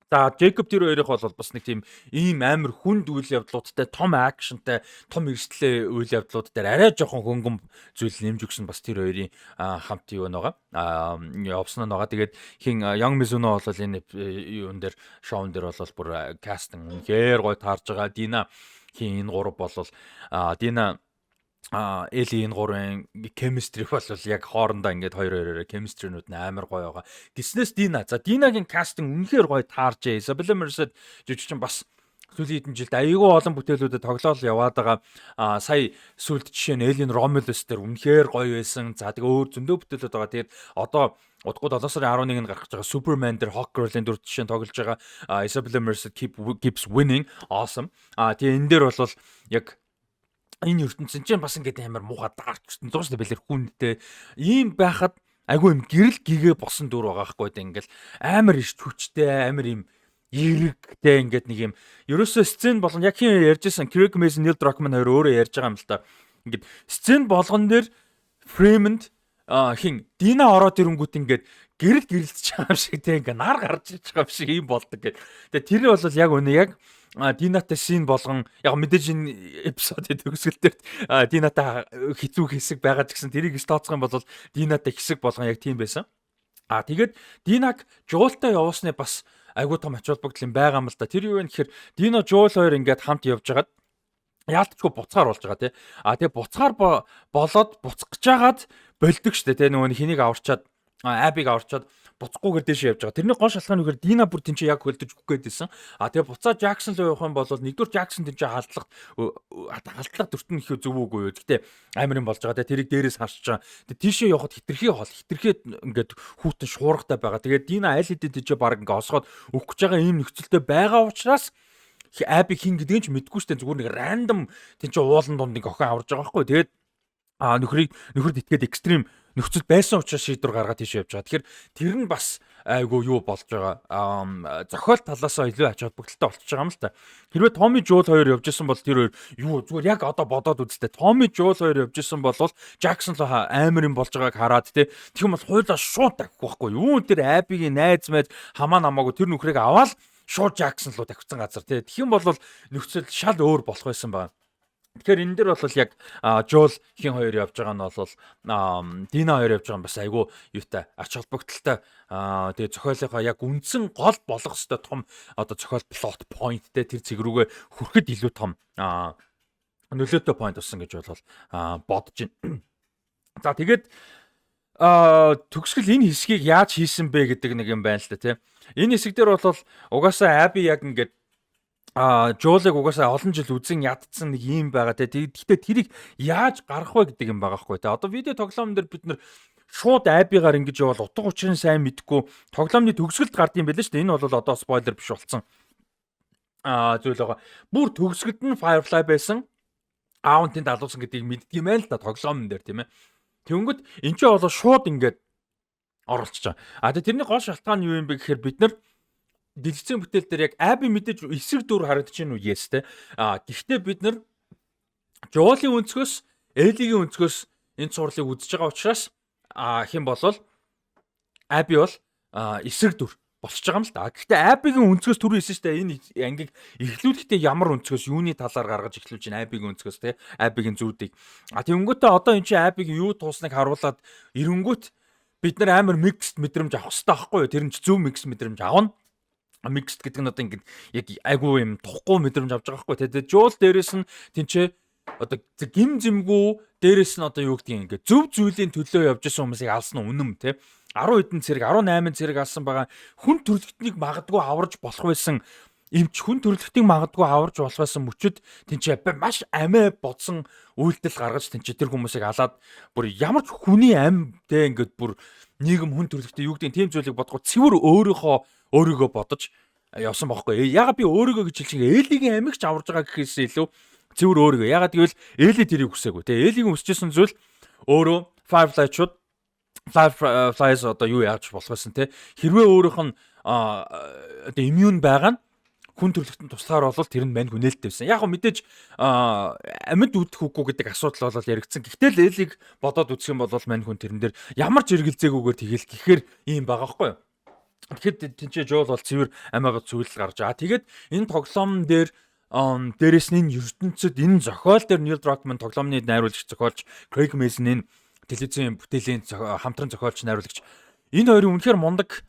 За, Джейкоб тэр хоёрын бол бас нэг тийм ийм амар хүнд үйл явдлуудтай, том action тай, том эрсдэлээ үйл явдлууд дээр арай жоохон хөнгөн зүйл нэмж өгсөн бас тэр хоёрын хамт юу байгаа. Явсан нь байгаа. Тэгээд хин Young Mizuno бол энэ юун дээр, шоун дээр бол бүр casting үнэхээр гоё таарж байгаа. Дина хин энэ гурав бол Дина, Эли энэ гурвын chemistry бол яг хоорондоо ингээд хоёр хоёроо chemistry-нууд нь амар гоё байгаа. Гиснээс Дина. За, Динагийн casting үнэхээр гоё тааржээ. Isabela Merced жүжигчин бас сүүлийн хэдэн жилд айгүй олон бүтээлүүдэд тоглоол яваад байгаа. Сая сүүлд жишээ нь Alien Romulus дээр үнэхээр гоё байсан. За, тэгээ өөр зөндөө бүтээлүүд байгаа. Тэгээд одоо удахгүй 7 сарын 11-нд гарах гэж байгаа Superman дээр Hawkgirl-ийн дүр жишээ нь тоглож байгаа. Isabela Merced keeps winning. Awesome. Тэгээ энэ дээр бол яг энэ ертөнцийн чинь бас ингээд амар муухай dark ертөнц шүү дээ, бэлэр хүндтэй. Ийм байхад айгүй юм гэрэл гэгээ босон дүр байгаа хгүй дээ, ингээл амар ирч хүчтэй, амар юм эрэгтэй, ингээд нэг юм ерөөсөө scene болгон яг хин ярьжсэн, Craig Mazin, Neil Druckmann хоёр өөрөө ярьж байгаа юм л та. Ингээд scene болгон дээр frame-нд хин Дина ороод ирэнгүүт ингээд гэрэл гэрэлтэж байгаа юм шиг те, ингээд нар гарч иж байгаа юм шиг юм болдог гэх. Тэгээ тэр бол яг үнэ яг Динатай scene болгон, яг мэдээж энэ episode ын төгсгөл дээр Динатай хэцүү хэсэг байгаа ч гэсэн тэрийг тооцох юм бол Динатай хэсэг болгон яг тийм байсан. А тэгээд Динаг Жуултай явуулсны бас айгуу том ач холбогдол юм байгаа юм л да. Тэр юу вэ гэхээр Дино, Жуул хоёр ингээд хамт явж байгаад яалтчгүй буцгаар болж байгаа тий. А тэгээ буцгаар болоод буцах гэж хагаад болдог штэ тий. Нөгөө хэнийг аварчаад, Абиг аварчаад буцахгүйгээр дээшээ явж байгаа. Тэрний гол шалтгаан нь үгээр Дина бүр тэнцээ яг хөлдөж өгөх гээд байсан. А тэгээ буцаа Жаксон руу явах юм бол нэгдүгээр Жаксон тэнцээ халдлага халдлага дүртэн их зөв үгүй юу. Гэтэ амар юм болж байгаа. Тэгээ тэрийг дээрээс харж байгаа. Тэгээ тийшээ явахад хитрхи хол, хитрхи ингээд хүүтэн шуургатай байгаа. Тэгээд Дина аль хэдийн тэнцээ баг ингээд осгоод өгөх гэж байгаа ийм нөхцөлтэй байгаа учраас Аби хин гэдгийг ч мэдгүй штэ, зүгээр нэг random тэнцээ уулан дунд нэг охин аварж байгаа байхгүй. Тэгээд нөхрийг нөхөрд итгээд extreme нөхцөл байсан учраас шийдвэр гаргаад тийш явж байгаа. Тэгэхээр тэр нь бас айгу юу болж байгаа. Зохиол талаасаа илүү ач холбогдолтой болчихж байгаа юм л та. Хэрвээ Томми, Жуул хоёр явж исэн бол тэр хоёр юу зүгээр яг одоо бодоод үзтээ. Томми, Жуул хоёр явж исэн бол Жаксон руу амар юм болж байгааг хараад те. Тэгэх юм бол хуйлаа шууд тавих байхгүй. Юу тэр Абигийн найз майз хамаа намаагүй тэр нөхрийг аваад шууд Жаксон руу тавьсан газар те. Тэгэх юм бол нөхцөл шал өөр болох байсан байна. Тэгэхээр энэ дэр бол яг Жол хин хоёр явж байгаа нь бол Дина хоёр явж байгаа нь бас айгүй юутай ач холбогдолтой, тэгээ зохиолынхаа яг үндсэн гол болох ёстой том одоо зохиол plot point те, тэр цэг рүүгээ хүрэхэд илүү том нөлөөтэй point болсон гэж бол бодож байна. За, тэгээд Төгсгөл энэ хэсгийг яаж хийсэн бэ гэдэг нэг юм байна л да, тий. Энэ хэсэг дээр бол угаасаа Аби яг ингээд Жуулыг угаасаа олон жил үзэн ядцсан нэг юм байгаа, тий. Гэхдээ тэрийг яаж гаргах вэ гэдэг юм байгаа хгүй, тий. Одоо видео тоглоом дээр бид нар шууд Абигаар ингэж явбал утга учирын сайн мэдгүй тоглоомны төгсгөлд гард юм байлаа шүү дээ. Энэ бол одоо spoiler биш болсон зүйл байгаа. Бүр төгсгөлд нь Firefly байсан. Аав нь тэнд алуулсан гэдгийг мэддэг юм байна л да тоглоомн дээр, тийм ээ. Тэнгөт эн чинь бол шууд ингээд оруулчих жаа. А тэгээ тэрний гол шалтгаан нь юу юм бэ гэхээр бид нар дэлгэцэн бүтээл дээр яг Аби мэдээж эсрэг дүр харагдаж байна уу, yes, те. А гэхдээ бид нар Жуулын өнцгөөс, Элигийн өнцгөөс энэ цувралыг үзэж байгаа учраас хэн болвол Аби бол эсрэг дүр болчихж байгаа юм л да. Гэхдээ Абигийн өнцгөөс түрүү хэлсэн шүү дээ. Энэ ангийг эхлүүлэхдээ ямар өнцгөөс, юуны талаар гаргаж эхлүүлж байна, Абигийн өнцгөөс, те, Абигийн зүүдийг. А тэгэнгүүтээ одоо эн чинь Абигийн юу туусныг харуулад эренгүүт бид нар амар mixed мэдрэмж авах хэрэгтэй байхгүй юу? Тэр нь ч зөв mix мэдрэмж авна. Mixed гэдэг нь одоо ингээд яг айгүй юм тухгүй мэдрэмж авч байгаа байхгүй. Тэгээд Жуул дээрээс нь тэнцээ одоо гим зэмгүү, дээрээс нь одоо юу гэдгийг ингээд зөв зүйлийн төлөө явж исэн хүмүүсийг алсан үнэм, те, 10 хэдэн цэрэг, 18 цэрэг алсан байгаа. Хүн төрөлхтнийг магадгүй аварж болох байсан эмч, хүн төрөлхтнийг магадгүй аварж болох байсан мөчөд тэнцээ маш амиа бодсон үйлдэл гаргаж, тэнцээ тэр хүмүүсийг алаад, бүр ямар ч хүний ам, те, ингээд бүр нийгэм, хүн төрөлхтөө юу гэдгийг тийм зүйлийг бодохгүй цэвэр өөрийнхөө өөрийгөө бодож явсан байхгүй. Яга би өөрийгөө гэж хэлж байгаа, Элигийн амийг ч аварж байгаа гэхээс илүү цэвэр өөрийгөө. Ягаад гэвэл Эли тэрийг хүсээгүй. Тэ, Элигийн хүсэжсэн зүйл өөрөө Firefly-чууд, Fireflies одоо юу яаж болох байсан, те, хэрвээ өөрийнх нь одоо immune байгаа нь хүн төрөлхтөнд туслахаар бол тэр нь мань хүнээлттэй байсан. Яг го мэдээж амьд үдэх үгүй гэдэг асуудал бол яригдсан. Гэхдээ л Элийг бодоод үзэх юм бол мань хүн тэрэн дээр ямар ч эргэлзээгүйгээр тэгэл гэхээр ийм байгаа байхгүй юу? Тэгэхэд тэнцээ Жуул бол цэвэр амиагаа зүйлэл гарч байгаа. Тэгээд энэ тоглоом дээр дээрэс нь энэ ертөнцид, энэ зохиол дээр Neil Druckmann тоглоомны найруулагч, зохиолч, Craig Mazin энэ телевизийн бүтээлийн хамтран зохиолч, найруулагч, энэ хоёрын үнэхээр мундаг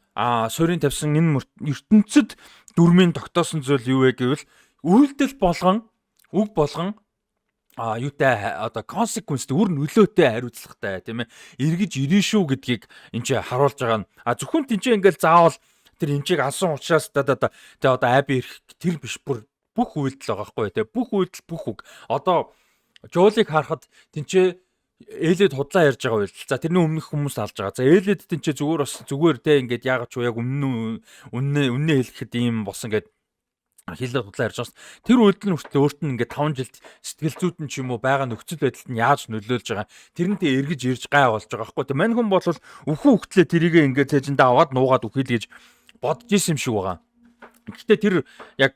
суурийн тавьсан энэ ертөнцид дүрмийн тогтоосон зүйл юу вэ гэвэл үйлдэл болгон, үг болгон юутай, одоо consequence, үр нөлөөтэй, хариуцлагатай, тийм ээ, эргэж ирнэ шүү гэдгийг энэ ч харуулж байгаа нь. Зөвхөн тэнцээ ингээл заавал тэр эмчийг алсан учраас да да да тэгээ одоо Аби ирэх тэр биш, бүр бүх үйлдэл байгаа байхгүй, тийм, бүх үйлдэл, бүх үг. Одоо Жуулыг харахад тэнцээ Элид худлаа ярьж байгаа үйлдэл. За, тэрний өмнөх хүмүүс алж байгаа. За, Элид тэнцээ зүгээр бас зүгээр те, ингээд яагаад ч яг өмнө үннээ үннээ хэлэхэд ийм болсон гэд хэлээ худлаа ярьж байгаа. Тэр үйлдэл нь хүртэл өөрт нь ингээд 5 жилд сэтгэл зүйд нь ч юм уу байгаа нөхцөл байдалд нь яаж нөлөөлж байгаа. Тэрнтэй эргэж ирж гай болж байгаа байхгүй. Тэг мань хүн бол өхөн хөхтлээ тэрийгэ ингээд цээжиндээ аваад нуугаад үхэл гэж бодож исэн юм шиг байгаа. Гэхдээ тэр яг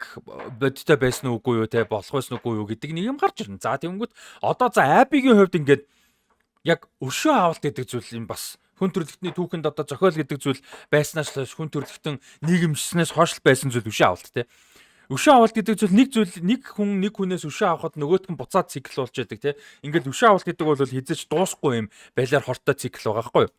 бодиттой байсан уугүй юу, те, болох байсан уугүй юу гэдэг нэг юм гарч ирнэ. За, тэгэнгүүт одоо за Абигийн хувьд ингээд яг өшөө авалт гэдэг зүйл юм бас хүн төрөлхтний түүхэнд одоо зохиол гэдэг зүйл байснаас л хүн төрөлхтөн нийгэмшснээс хойш л байсан зүйл өшөө авалт, те. Өшөө авалт гэдэг зүйл, нэг зүйл, нэг хүн нэг хүнээс өшөө авахад нөгөөтг нь буцаад цикл болж яадаг, те. Ингээл өшөө авалт гэдэг бол хэзээ ч дуусахгүй юм балиар хортой цикл байгаа байхгүй юу?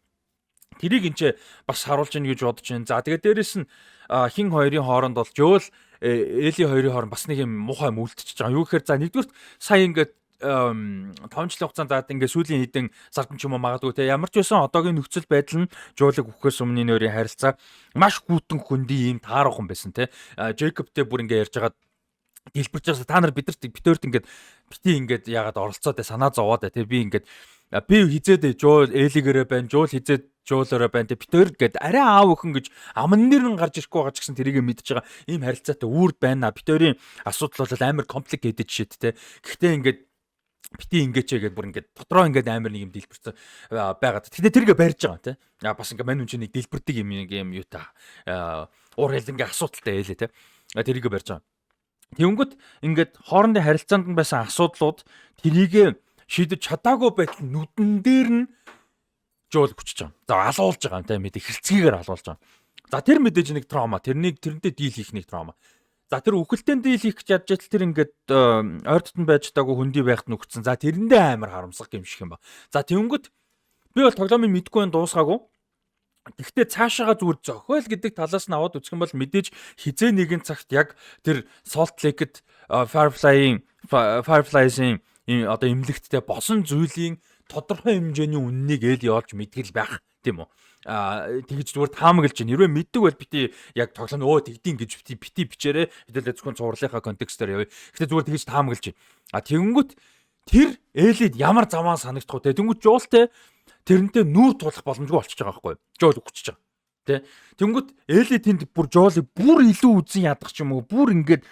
Тэрийг энэ ч бас харуулж ийн гэж бодож байна. За, тэгээд дээрэс нь хин хоёрын хооронд бол Жөөл Эли хоёрын хооронд бас нэг юм муухай юм үлдчихэж байгаа. Юу гэхээр за нэгдүгürt сая ингээд 5 жилийн хугацаанд заад ингээд сүүлийн хэдэн сард ч юм уу магадгүй, те, ямар ч байсан одоогийн нөхцөл байдал нь Жуулыг үхэхээс өмнө энэ хоёрын харилцаа маш хүйтэн, хөндөй, ийм тааруухан байсан, те. Джейкобтэй бүр ингээд ярьж байгаад дэлбэрч байгаа, та нар бидэрт битэрт ингээд бити ингээд яагаад оролцоод санаа зовоод, те, би ингээд би хизээд Жуул Элигээрээ байна, Жуул хизээд Жуулаараа байна, те, битэр гээд арай аав өхөн гэж аман нэр нь гарч ирэхгүй байгаа ч гэсэн тэрийг мэдж байгаа ийм харилцаатай үүрд байна. Битэрийн асуудал бол амар complicated shit, те. Гэхдээ ингээд бити ингээд ч гээд бүр ингээд дотроо ингээд амар нэг юм дэлбэрсэн байгаад. Тэгтээ тэргээ барьж байгаа, тий. Бас ингээд мань хүн чинь нэг дэлбэрдэг юм нэг юм юутай уур хилэнгийн асуудалтай ээлээ, тий. Тэрийгэ барьж байгаа. Тэнгүүт ингээд хоорондын харилцаанд нь байсан асуудлууд тэрийгэ шийдэж чадаагүй байтал нүдэн дээр нь жуул хүчиж байгаа. За, алуулж байгаа юм, те, мэдээ хэрцгийгээр алуулж байгаа. За, тэр мэдээж нэг trauma. Тэрнийг тэрнтэй deal хийх нэг trauma. За, тэр үхэлтэн deal хийх гэж ядж ятал тэр ингээд ойртод нь байж чадаагүй хөндөй байхад нүгцэн. За, тэрэндээ амар харамсах юм шиг юм ба. За, тэнгүүт би бол тоглоомыг мэдгүй байх дуусгаагүй. Гэхдээ цаашаага зүгээр зохиол гэдэг талаас нь аваад үзэх юм бол мэдээж хизээ нэгэн цагт яг тэр Salt Lake-д Firefly-ийн Fireflies-ийн одоо эмнэлэгттэй босон зүйлийн тодорхой хэмжээний үннийг Элли олж мэдгэл байх, тийм үү? Тэгж зүгээр таамаглаж байна. Хэрвээ мэддэг бол бити яг тоглоом өө тэгдийн гэж бити бити бичээрэй. Хэдүүлээ зөвхөн цувралынхаа context оор явъя. Гэтэ зүгээр тэгж таамаглаж байна. Тэгэнгүүт тэр Эллид ямар заваан санагдах вэ? Тэнгүүт Жуултай тэрнтэй нүүр тулах боломжгүй болчихж байгаа байхгүй юу? Жуул үхчихэж байгаа. Тэ. Тэнгүүт Элли тэнд бүр Жуулыг бүр илүү үзэн ядах ч юм уу. Бүр ингээд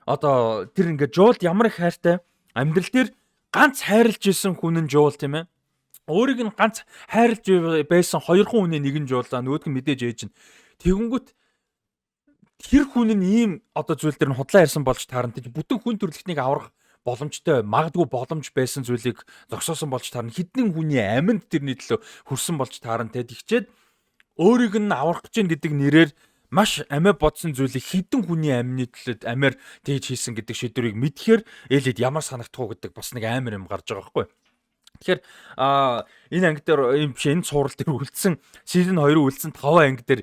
одоо тэр ингээд Жуулд ямар их хайртай, амьдрал дээр ганц хайрлж исэн хүн нь Жуул, тийм ээ. Өөрийг нь ганц хайрлж байсан хоёр хүний нэг нь Жуулаа, нөгөөдг нь мэдээж ээж нь. Тэгэнгүүт тэр хүн нь ийм одоо зүйл дээр нь худлаа ярьсан болж таарна. Бүтэн хүн төрөлхтнийг аврах боломжтой, магадгүй боломж байсан зүйлийг зогсоосон болж таарна. Хэдэн хүний аминд тэрний төлөө хүрсэн болж таарна те. Тэгчээд өөрийг нь аврах гэж гэдэг нэрээр маш амиа бодсон зүйлийг хэдэн хүний амины төлөө амиар тэгж хийсэн гэдэг шийдвэрийг мэдхээр Элид ямар санагдах уу гэдэг бас нэг амар юм гарч байгаа байхгүй. Тэгэхээр энэ анги дээр юм биш, энэ цуврал дээр үлдсэн, season 2 үлдсэн 5 анги дээр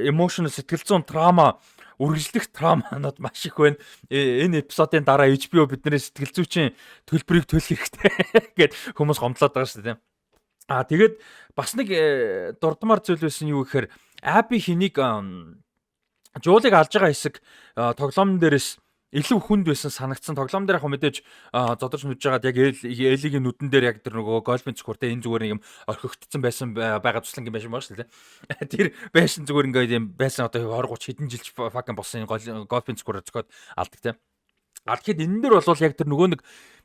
emotional, сэтгэл зүйн trauma, үргэлжлэх trauma нууд маш их байна. Энэ episode ын дараа HBO бидний сэтгэл зүйчийн төлбөрийг төлөх хэрэгтэй гэд хүмүүс гомдлоод байгаа шүү дээ. Тэгээд бас нэг дурдмаар зүйл байсан юу гэхээр Аби хэнийг Жуулыг алж байгаа хэсэг тоглоом дээрээс илүү хүнд байсан санагдсан. Тоглоом дээр яг мэдээж зодорч нүдж байгаад яг Элигийн нүдэн дээр яг тэр нөгөө гольфын цохиуртай энэ зүгээр нэг юм орхигдсон байсан байгаа туслан юм байсан байгаа шүү дээ. Тэр байсан зүгээр ингээд юм байсан, одоо 20 30 хэдэн жилч fucking болсон гольфын цохиураар зөхиод алдаг те. А тэгэхэд энэ дээр бол яг тэр нөгөө нэг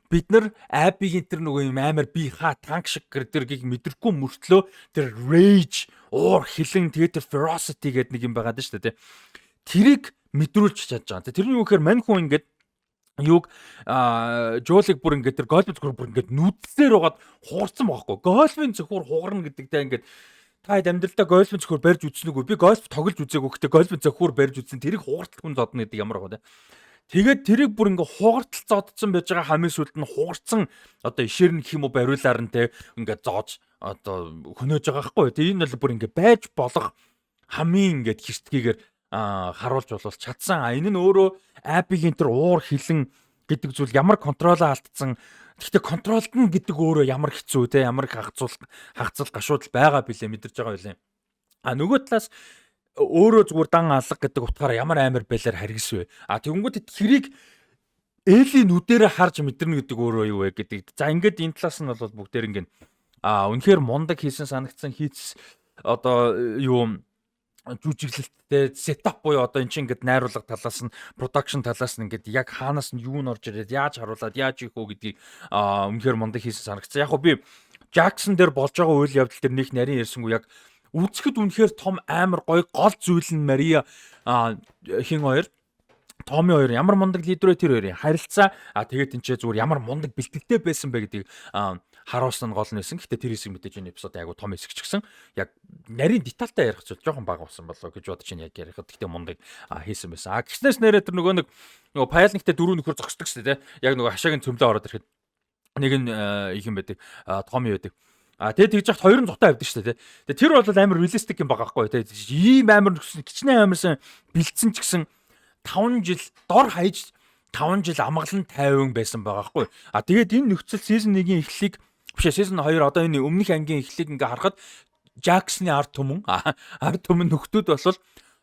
бид нар Абигийн тэр нөгөө юм амар би ха танк шиг тэргийг мэдрэхгүй мөртлөө тэр rage, уур хилэн, тэгээд тэр ferocity гэдэг нэг юм байгаа даа шүү дээ. Тэрийг мэдрүүлж чадж байгаа. Тэр нь юу гэхээр мань хүн ингээд юуг Жуулыг бүр ингээд тэр гольфын цохиур бүр ингээд нүдлсээр байгаад хугарсан байхгүй. Гольфын цохиур хугарна гэдэгтэй ингээд та хэд амьдралдаа гольфын цохиур барьж үзсэн үгүй? Би гольф тоглож үзээгүй. Гэхдээ гольфын цохиур барьж үзсэн. Тэрийг хугартал хүн зодно гэдэг ямар байгаа вэ? Тэгээд тэрийг бүр ингээ хугартал зодцсон байж байгаа, хамгийн сүүлд нь хугарцсан одоо ишээр нь гэх юм уу, бариулаар нь те ингээ зоож одоо хөнөөж байгаа байхгүй. Тэгээ энэ бол бүр ингээ байж болох хамгийн ингээд хэртгийгээр харуулж болвол чадсан. А энэ нь өөрөө Абигийн тэр уур хилэн гэдэг зүйл ямар control оо алдсан. Гэхдээ control дно гэдэг өөрөө ямар хэцүү те, ямар их хагацуул хагацал гашуудал байгаа билээ, мэдэрч байгаа байлээ. А нөгөө талаас өөрөө зүгээр дан алга гэдэг утгаараа ямар амар байлаар харгисан вэ? А тэгэнгүүт тэрийг Эли нүдэрээ харж мэдэрнэ гэдэг өөрөө юу вэ гэдэг. За, ингээд энэ талаас нь бол бүгдээр ингээд үнэхээр мундаг хийсэн санагдсан хийц одоо юу жүжиглэлттэй setup буюу одоо эн чинь ингээд найруулга талаас нь, production талаас нь ингээд яг хаанаас нь юу н орж ирээд, яаж харуулад, яаж хийх үү гэдгийг үнэхээр мундаг хийсэн санагдсан. Яг хөө би Jackson дээр болж байгаа үйл явдал дээр нэг нарийн ярьсангүй, яг үзэхэд үнэхээр том амар гоё, гол зүйл нь Мария хин хоёр, Томи хоёр ямар мундаг лидер вэ, тэр хоёрын харилцаа, тэгээд тэнцээ зүгээр ямар мундаг бэлтгэлтэй байсан бэ гэдгийг харуулсан нь гол нь байсан. Гэхдээ тэр хэсэг мэдээж энэ episode айгу том хэсэг ч гэсэн яг нарийн детальтай ярих зүйл жоохон бага болсон болоо гэж бодож байна яг ярихад. Гэхдээ мундаг хийсэн байсан. А гиснээс нэрээ тэр нөгөө нэг нөгөө паяльниктэй дөрөв нөхөр зогсдог шүү дээ. Яг нөгөө хашаагийн цөмлөө ороод ирэхэд нэг нь их юм байдаг. Томи байдаг. А тэгээд тэгж яхад хоёр нь зутаа авдаг шүү дээ. Тэгээд тэр бол амар realistic юм байгаа байхгүй тий. Ийм амар нөхсөн кичнээн амарсан бэлдсэн ч гэсэн 5 жил дор хаяж 5 жил амгалан тайван байсан байгаа хгүй. А тэгээд энэ нөхцөл season 1-ийн эхлэлийг биш, season 2 одоо энэ өмнөх ангийн эхлэлийг ингээ харахад Жаксны ард түмэн нөхдүүд бол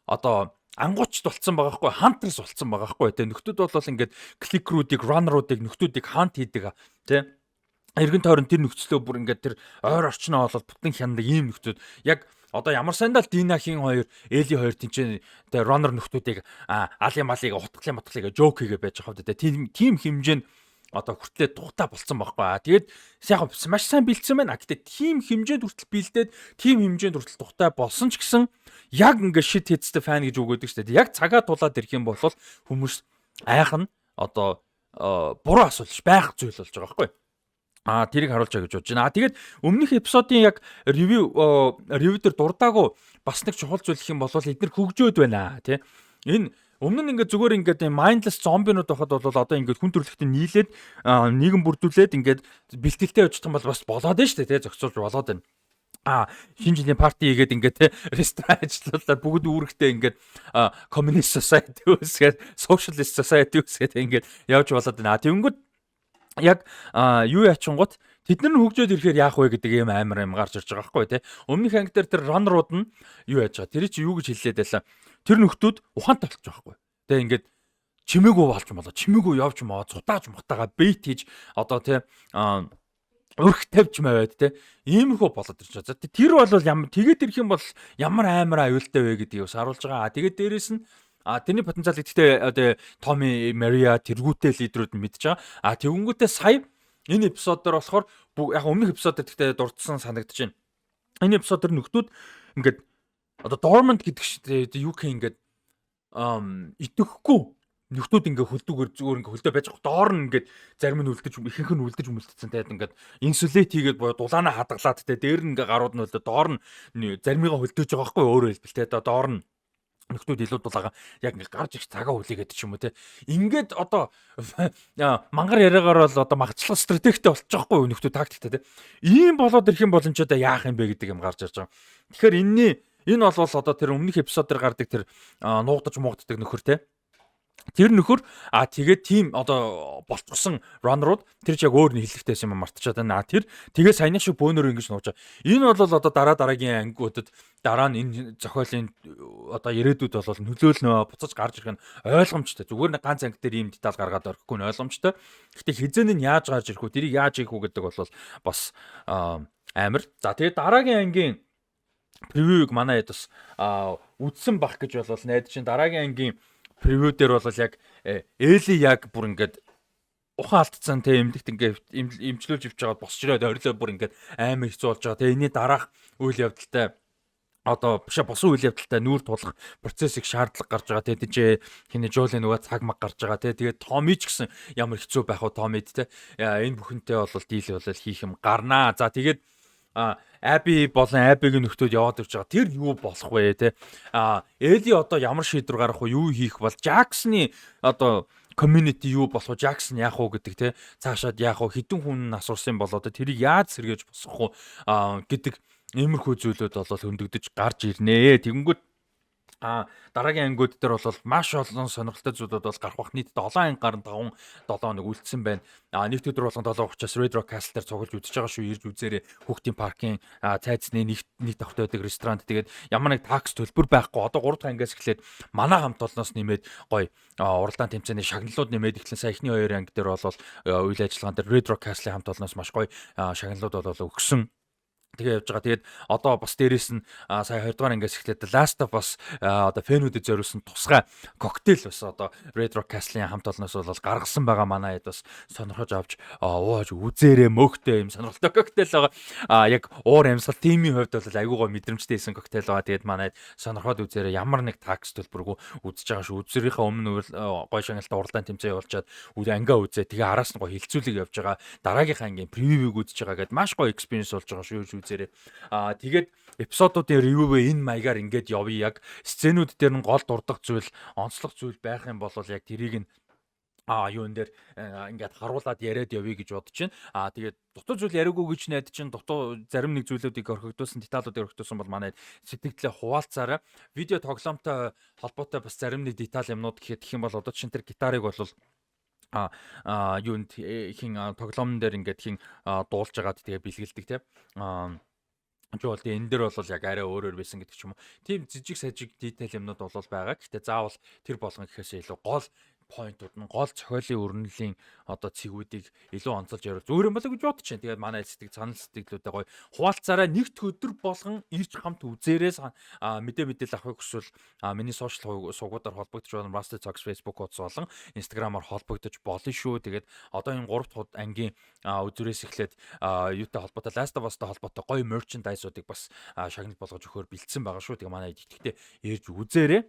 одоо ангуучд болцсон байгаа хгүй, hunters болцсон байгаа хгүй тий. Нөхдүүд бол ингээд clicker үүдийг, runner уудыг, нөхдүүдийг hunt хийдэг тий. Эргэн тойрон тэр нөхцлөө бүр ингээд тэр ойр орчноо болоод бүтэн хяндаг ийм нөхцөд яг одоо ямар сандал Дина хин хоёр, Эли хоёр тэнцэн тэ runner нөхдүүдийг алын малыг утгалын матгалыг joke хийгээ байж байгаа хавьд тийм тийм хэмжээнд одоо хүртлээ тухтай болцсон байхгүй. Тэгээд яг маш сайн бэлдсэн байна. Гэтэ тийм хэмжээнд хүртэл бэлдээд, тийм хэмжээнд хүртэл тухтай болсон ч гэсэн яг ингээ shit hits the fan гэж үг өгдөг шүү дээ. Яг цагаа тулаад ирэх юм бол хүмүүс айх нь одоо буруу асуулж байх зүйл болж байгаа байхгүй. А тэрийг харуулж байгаа гэж бодож байна. А тэгээд өмнөх episode ын яг review дээр дурдаагүй бас нэг чухал зүйл гэх юм бол эдгээр хөгжөөд байна тий. Энэ өмнө нь ингээд зүгээр ингээд mindless зомбинууд байхад бол одоо ингээд хүн төрөлхтөнд нийлээд, нийгэм бүрдүүлээд, ингээд бэлтгэлтэй явж юм бол бас болоод байна шүү дээ тий, зохицуулж болоод байна. Шинэ жилийн party хийгээд, ингээд те ресторан ажиллуулаад, бүгд үүрэгтэй ингээд communist society үүсгээд, socialist society үүсгээд ингээд явж болоод байна. Тэгэнгүүт яг юу ячингууд Тэд нар нь хөгжөөд ирэхээр яах вэ гэдэг юм амар юм гарч ирж байгаа байхгүй, тий. Өмнөх анги дээр тэр runner ууд нь юу яаж байгаа? Тэр чи юу гэж хэллээд байлаа? Тэр нөхдүүд ухаантай болчих байхгүй. Тэгээ ингээд чимээгүй болж болоо. Чимээгүй явж маа цутааж мутаага bait хийж одоо, тий, өрх тавьж маваад, те, иймэрхүү болоод ирж байгаа. Тэр бол ямар тэгээд ирэх юм бол ямар амар аюултай вэ гэдгийг бас харуулж байгаа. Тэгээд дээрэс нь тэрний потенциал гэхдээ одоо Томи, Мария тэргүүтэй лидерүүд нь мэдж байгаа. Тэгэнгүүтээ сая энэ эпизод дээр болохоор яг өмнөх эпизод дээр гэхдээ дурдсан санагдаж байна. Энэ эпизод дээр нөхдүүд ингээд одоо dormant гэдэг шиг юу гэх ингээд идэхгүй нөхдүүд ингээ хөлдүүгээр зүгээр ингээ хөлдөө байж байгаа. Доор нь ингээд зарим нь үлдэж, ихэнх нь үлдэж мүлдсэн. Тэгээд ингээд insulate хийгээд буюу дулаанаа хадгалаад, те, дээр нь ингээ гарууд нь хөлдөө, доор нь заримыгаа хөлдөөж байгаа байхгүй, өөрөөр хэлбэл, те, доор нь нөхдүүд илүү дулаагаа яг ингээ гарч их цагаа хүлээгээд ч юм уу, те. Ингээд одоо мангар яриагаар бол одоо магацлах стратегтэй болчих жоохгүй нөхдүүд тактиктэй, те. Ийм болоод ирэх юм бол энэ ч одоо яах юм бэ гэдэг юм гарч ирж байгаа. Тэгэхээр энэний энэ бол одоо тэр өмнөх эпизод дээр гардаг тэр нуугдаж муугддаг нөхөр, те. Тэр нөхөр тэгээд тийм одоо болцсон runner ууд тэр ч яг өөр нэг хэлэхтэйсэн юм мартчихад байна. Тэр тэгээ саяны шиг бөөнөр ингэж нууж байгаа. Энэ бол одоо дараа дараагийн ангиудад дараа нь энэ зохиолын одоо ирээдүйд бол нөлөөлнө, буцаж гарч ирэх нь ойлгомжтой. Зүгээр нэг ганц анги дээр ийм деталь гаргаад орохгүй нь ойлгомжтой. Гэхдээ хизэн нь яаж гарч ирэх вэ? Тэрийг яаж хийх үү гэдэг бол бас амар. За, тэгээд дараагийн ангийн preview г манай хэд бас үдсэн бах гэж бол найдаж чинь. Дараагийн ангийн preview дээр бол яг Эли яг бүр ингээд ухаан алдсан, те, эмнэлэгт ингээд эмчлүүлж ивч байгаад босч ирээд орилоо бүр ингээд амар хэцүү болж байгаа. Тэгээ энэний дараах үйл явдалтай одоо биш босон үйл явдалтай нүүр тулах процессыг шаардлага гарч байгаа, те. Тийч хиний Жолийн нөгөө цаг маг гарч байгаа, те. Тэгээд Томи ч гэсэн ямар хэцүү байх вэ Томид, те. Энэ бүхэнтэй бол deal бол хийх юм гарнаа. За, тэгээд Аби болон Абигийн нөхдүүд яваад ирж байгаа. Тэр юу болох вэ, те? Эли одоо ямар шийдвэр гаргах вэ? Юу хийх бол Жаксны одоо community юу болох вэ? Жаксон яах вэ гэдэг, те. Цаашаад яах вэ? Хэдэн хүн асуурсан бол одоо тэрийг яаж сэргээж босгох вэ гэдэг иймэрхүү зүйлүүд бол хөндөгдөж гарч ирнэ. Тэгэнгүүт дараагийн ангиуд дээр бол маш олон сонирхолтой зүйлүүд бол гарах бах. Нийтдээ 7 анги гарan 5 7 хоног үлдсэн байна. Нийт өдөр болгон 7:30-аас Red Rock Castle дээр цуглаж үзэж байгаа шүү. Ирж үзээрэй. Хүүхдийн паркын цайзны нэг нэг давхтай байдаг ресторан. Тэгээд ямар нэг tax төлбөр байхгүй. Одоо 3 дахь ангиас эхлээд манай хамт олноос нэмээд гоё уралдаан тэмцээний шагналууд нэмээд эхлэн. Сая эхний хоёр анги дээр бол үйл ажиллагаан дээр Red Rock Castle-ийн хамт олноос маш гоё шагналууд бол өгсөн. Тэгээ явж байгаа. Тэгээд одоо бас дээрэс нь сая 20 дугаар ангиас эхлээд Last of Us одоо fan үүдэд зориулсан тусгай коктейл бас одоо Red Rock Castle-ийн хамт олноос бол гаргасан байгаа. Манай хэд бас сонирхож авч ууж үзээрэй, мөөхтэй юм сонирхолтой коктейл байгаа. Яг уур амьсгал тимийн хувьд бол айгүй гоо мэдрэмжтэй хийсэн коктейл байгаа. Тэгээд манай сонирхоод үзээрэй. Ямар нэг tax төлбөргүй үзэж байгаа шүү. Үзсэрийнхээ өмнө гой шагналтай уралдаан тэмцээн явуулчаад үл ангиа үзээ. Тэгээ араас нь гой хилцүүлэг явж байгаа. Дараагийнхаа ангийн preview г үзэж байгаа гэдээ маш гоё experience болж байгаа шүү, үзээрэй. Тэгээд эпизодуудын review ээ энэ маягаар ингээд явъя. Яг scene үүд дээр нь гол дурдах зүйл, онцлог зүйл байх юм бол яг тэрийг нь юун дээр ингээд харуулад яриад явъя гэж бодож байна. Тэгээд дутуу зүйл яриаггүй гэж найдаж чинь, дутуу зарим нэг зүйлүүдийг орхигдуулсан, деталуудыг орхигдуулсан бол манай сэтгэлдээ хуваалцаарай. Видео тоглоомтой холбоотой бас зарим нэг деталь юмнууд гэхэд гэх юм бол одоо чинь тэр гитарыг бол юунд хин тоглоомн дээр ингээд хин дуулж агаад тэгээ бэлгэлдэг, те. Жуул тэгээ энэ дээр бол яг арай өөрөөр байсан гэдэг ч юм уу. Тийм жижиг сажиг деталь юмнууд бол байгаа. Гэхдээ заавал тэр болгон гэхээсээ илүү гол point ууд нь, гол зохиолын өрнөлийн одоо цэгүүдийг илүү онцолж яриул зүгээр юм болоо гэж бодож байна. Тэгээд манай сэтгэл санал сэтгэлүүдээ гоё хуваалцаараа, нэгд өдөр болгон ирж хамт үзээрээс мэдээ мэдээлэл авахыг хүсвэл миний social сувгуудаар холбогдож байна. Rusty Talks Facebook хуудас болон Instagram-аар холбогдож болно шүү. Тэгээд одоо энэ 3 дахь ангийн үзүүрээс эхлээд юутай холбоотой, Last of Us-тай холбоотой гоё merchandise-уудыг бас шагнал болгож өгөхөөр бэлдсэн байгаа шүү. Тэгээ манай итгэвтэй ирж үзээрэй.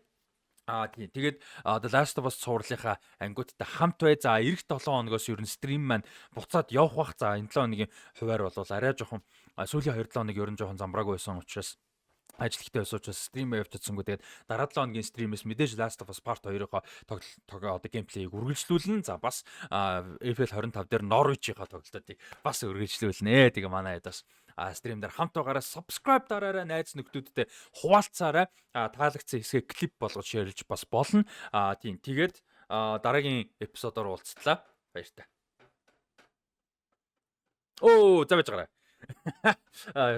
Тийм. Тэгээд The Last of Us цувралынхаа ангиудтай хамт бай. За, ирэх 7 хоногоос ер нь stream маань буцаад явах бах. За, энэ 7 хоногийн хуваар бол арай жоохон, сүүлийн 2-7 хоног ер нь жоохон замбраагүй байсан учраас, ажил ихтэй байсан учраас stream явж чадсангүй. Тэгээд дараа 7 хоногийн stream ээс мэдээж Last of Us Part 2-ынхоо тоглолт одоо gameplay г үргэлжлүүлнэ. За, бас FL 25 дээр Norwich-ийнхаа тоглолтыг бас үргэлжлүүлнэ. Тэгээ манай хэд бас stream дээр хамт байгаараа, subscribe дараарай, найз нөхдүүдтэй хуваалцаарай. Таалагдсан хэсгээ клип болгож share лж бас болно. Тийм. Тэгээд дараагийн эпизодоор уулзтлаа. Баяртай. Оо, за байж гараа.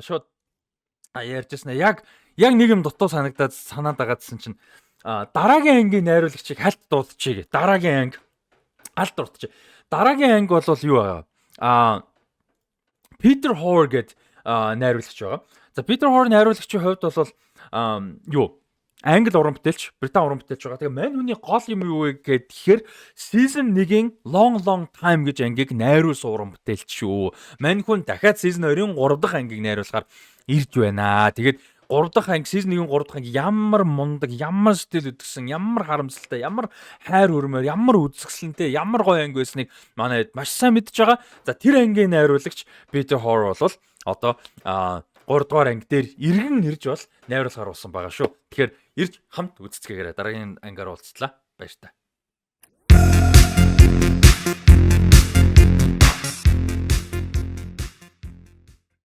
Шууд ярьжсэн. Яг нэг юм дутуу санагдаад санаад байгаадсэн чинь дараагийн ангийн найруулагчийг хальт дуудчихъя. Дараагийн анги аль дурдчих. Дараагийн анги бол юу байгаа? Питер Хор гээд найруулагч байгаа. За, Питер Хор найруулагчийн хувьд бол юу, англи уран бүтээлч, Британи уран бүтээлч байгаа. Тэгээ мань хүний гол юм юу вэ гэхээр season 1-ийн Long Long Time гэж ангийг найруулсан уран бүтээлч шүү. Мань хүн дахиад season 2-ын 3 дахь ангийг найруулахаар ирж байна. Тэгээд 3 дахь анги, season 1-ийн 3 дахь анги ямар мундаг, ямар сэтгэл хөдлөсөн, ямар харамсалтай, ямар хайр хүрмээр, ямар үзэсгэлэнтэй, ямар гоё анги байсныг манай хэд маш сайн мэдж байгаа. За, тэр ангийн найруулагч Питер Хор бол одоо 3 дугаар анги дээр эргэн ирж бол найруулахаар болсон байгаа шүү. Тэгэхээр ирж хамт үзцгээгээрэй. Дараагийн ангиар уулзлаа. Баяр таа.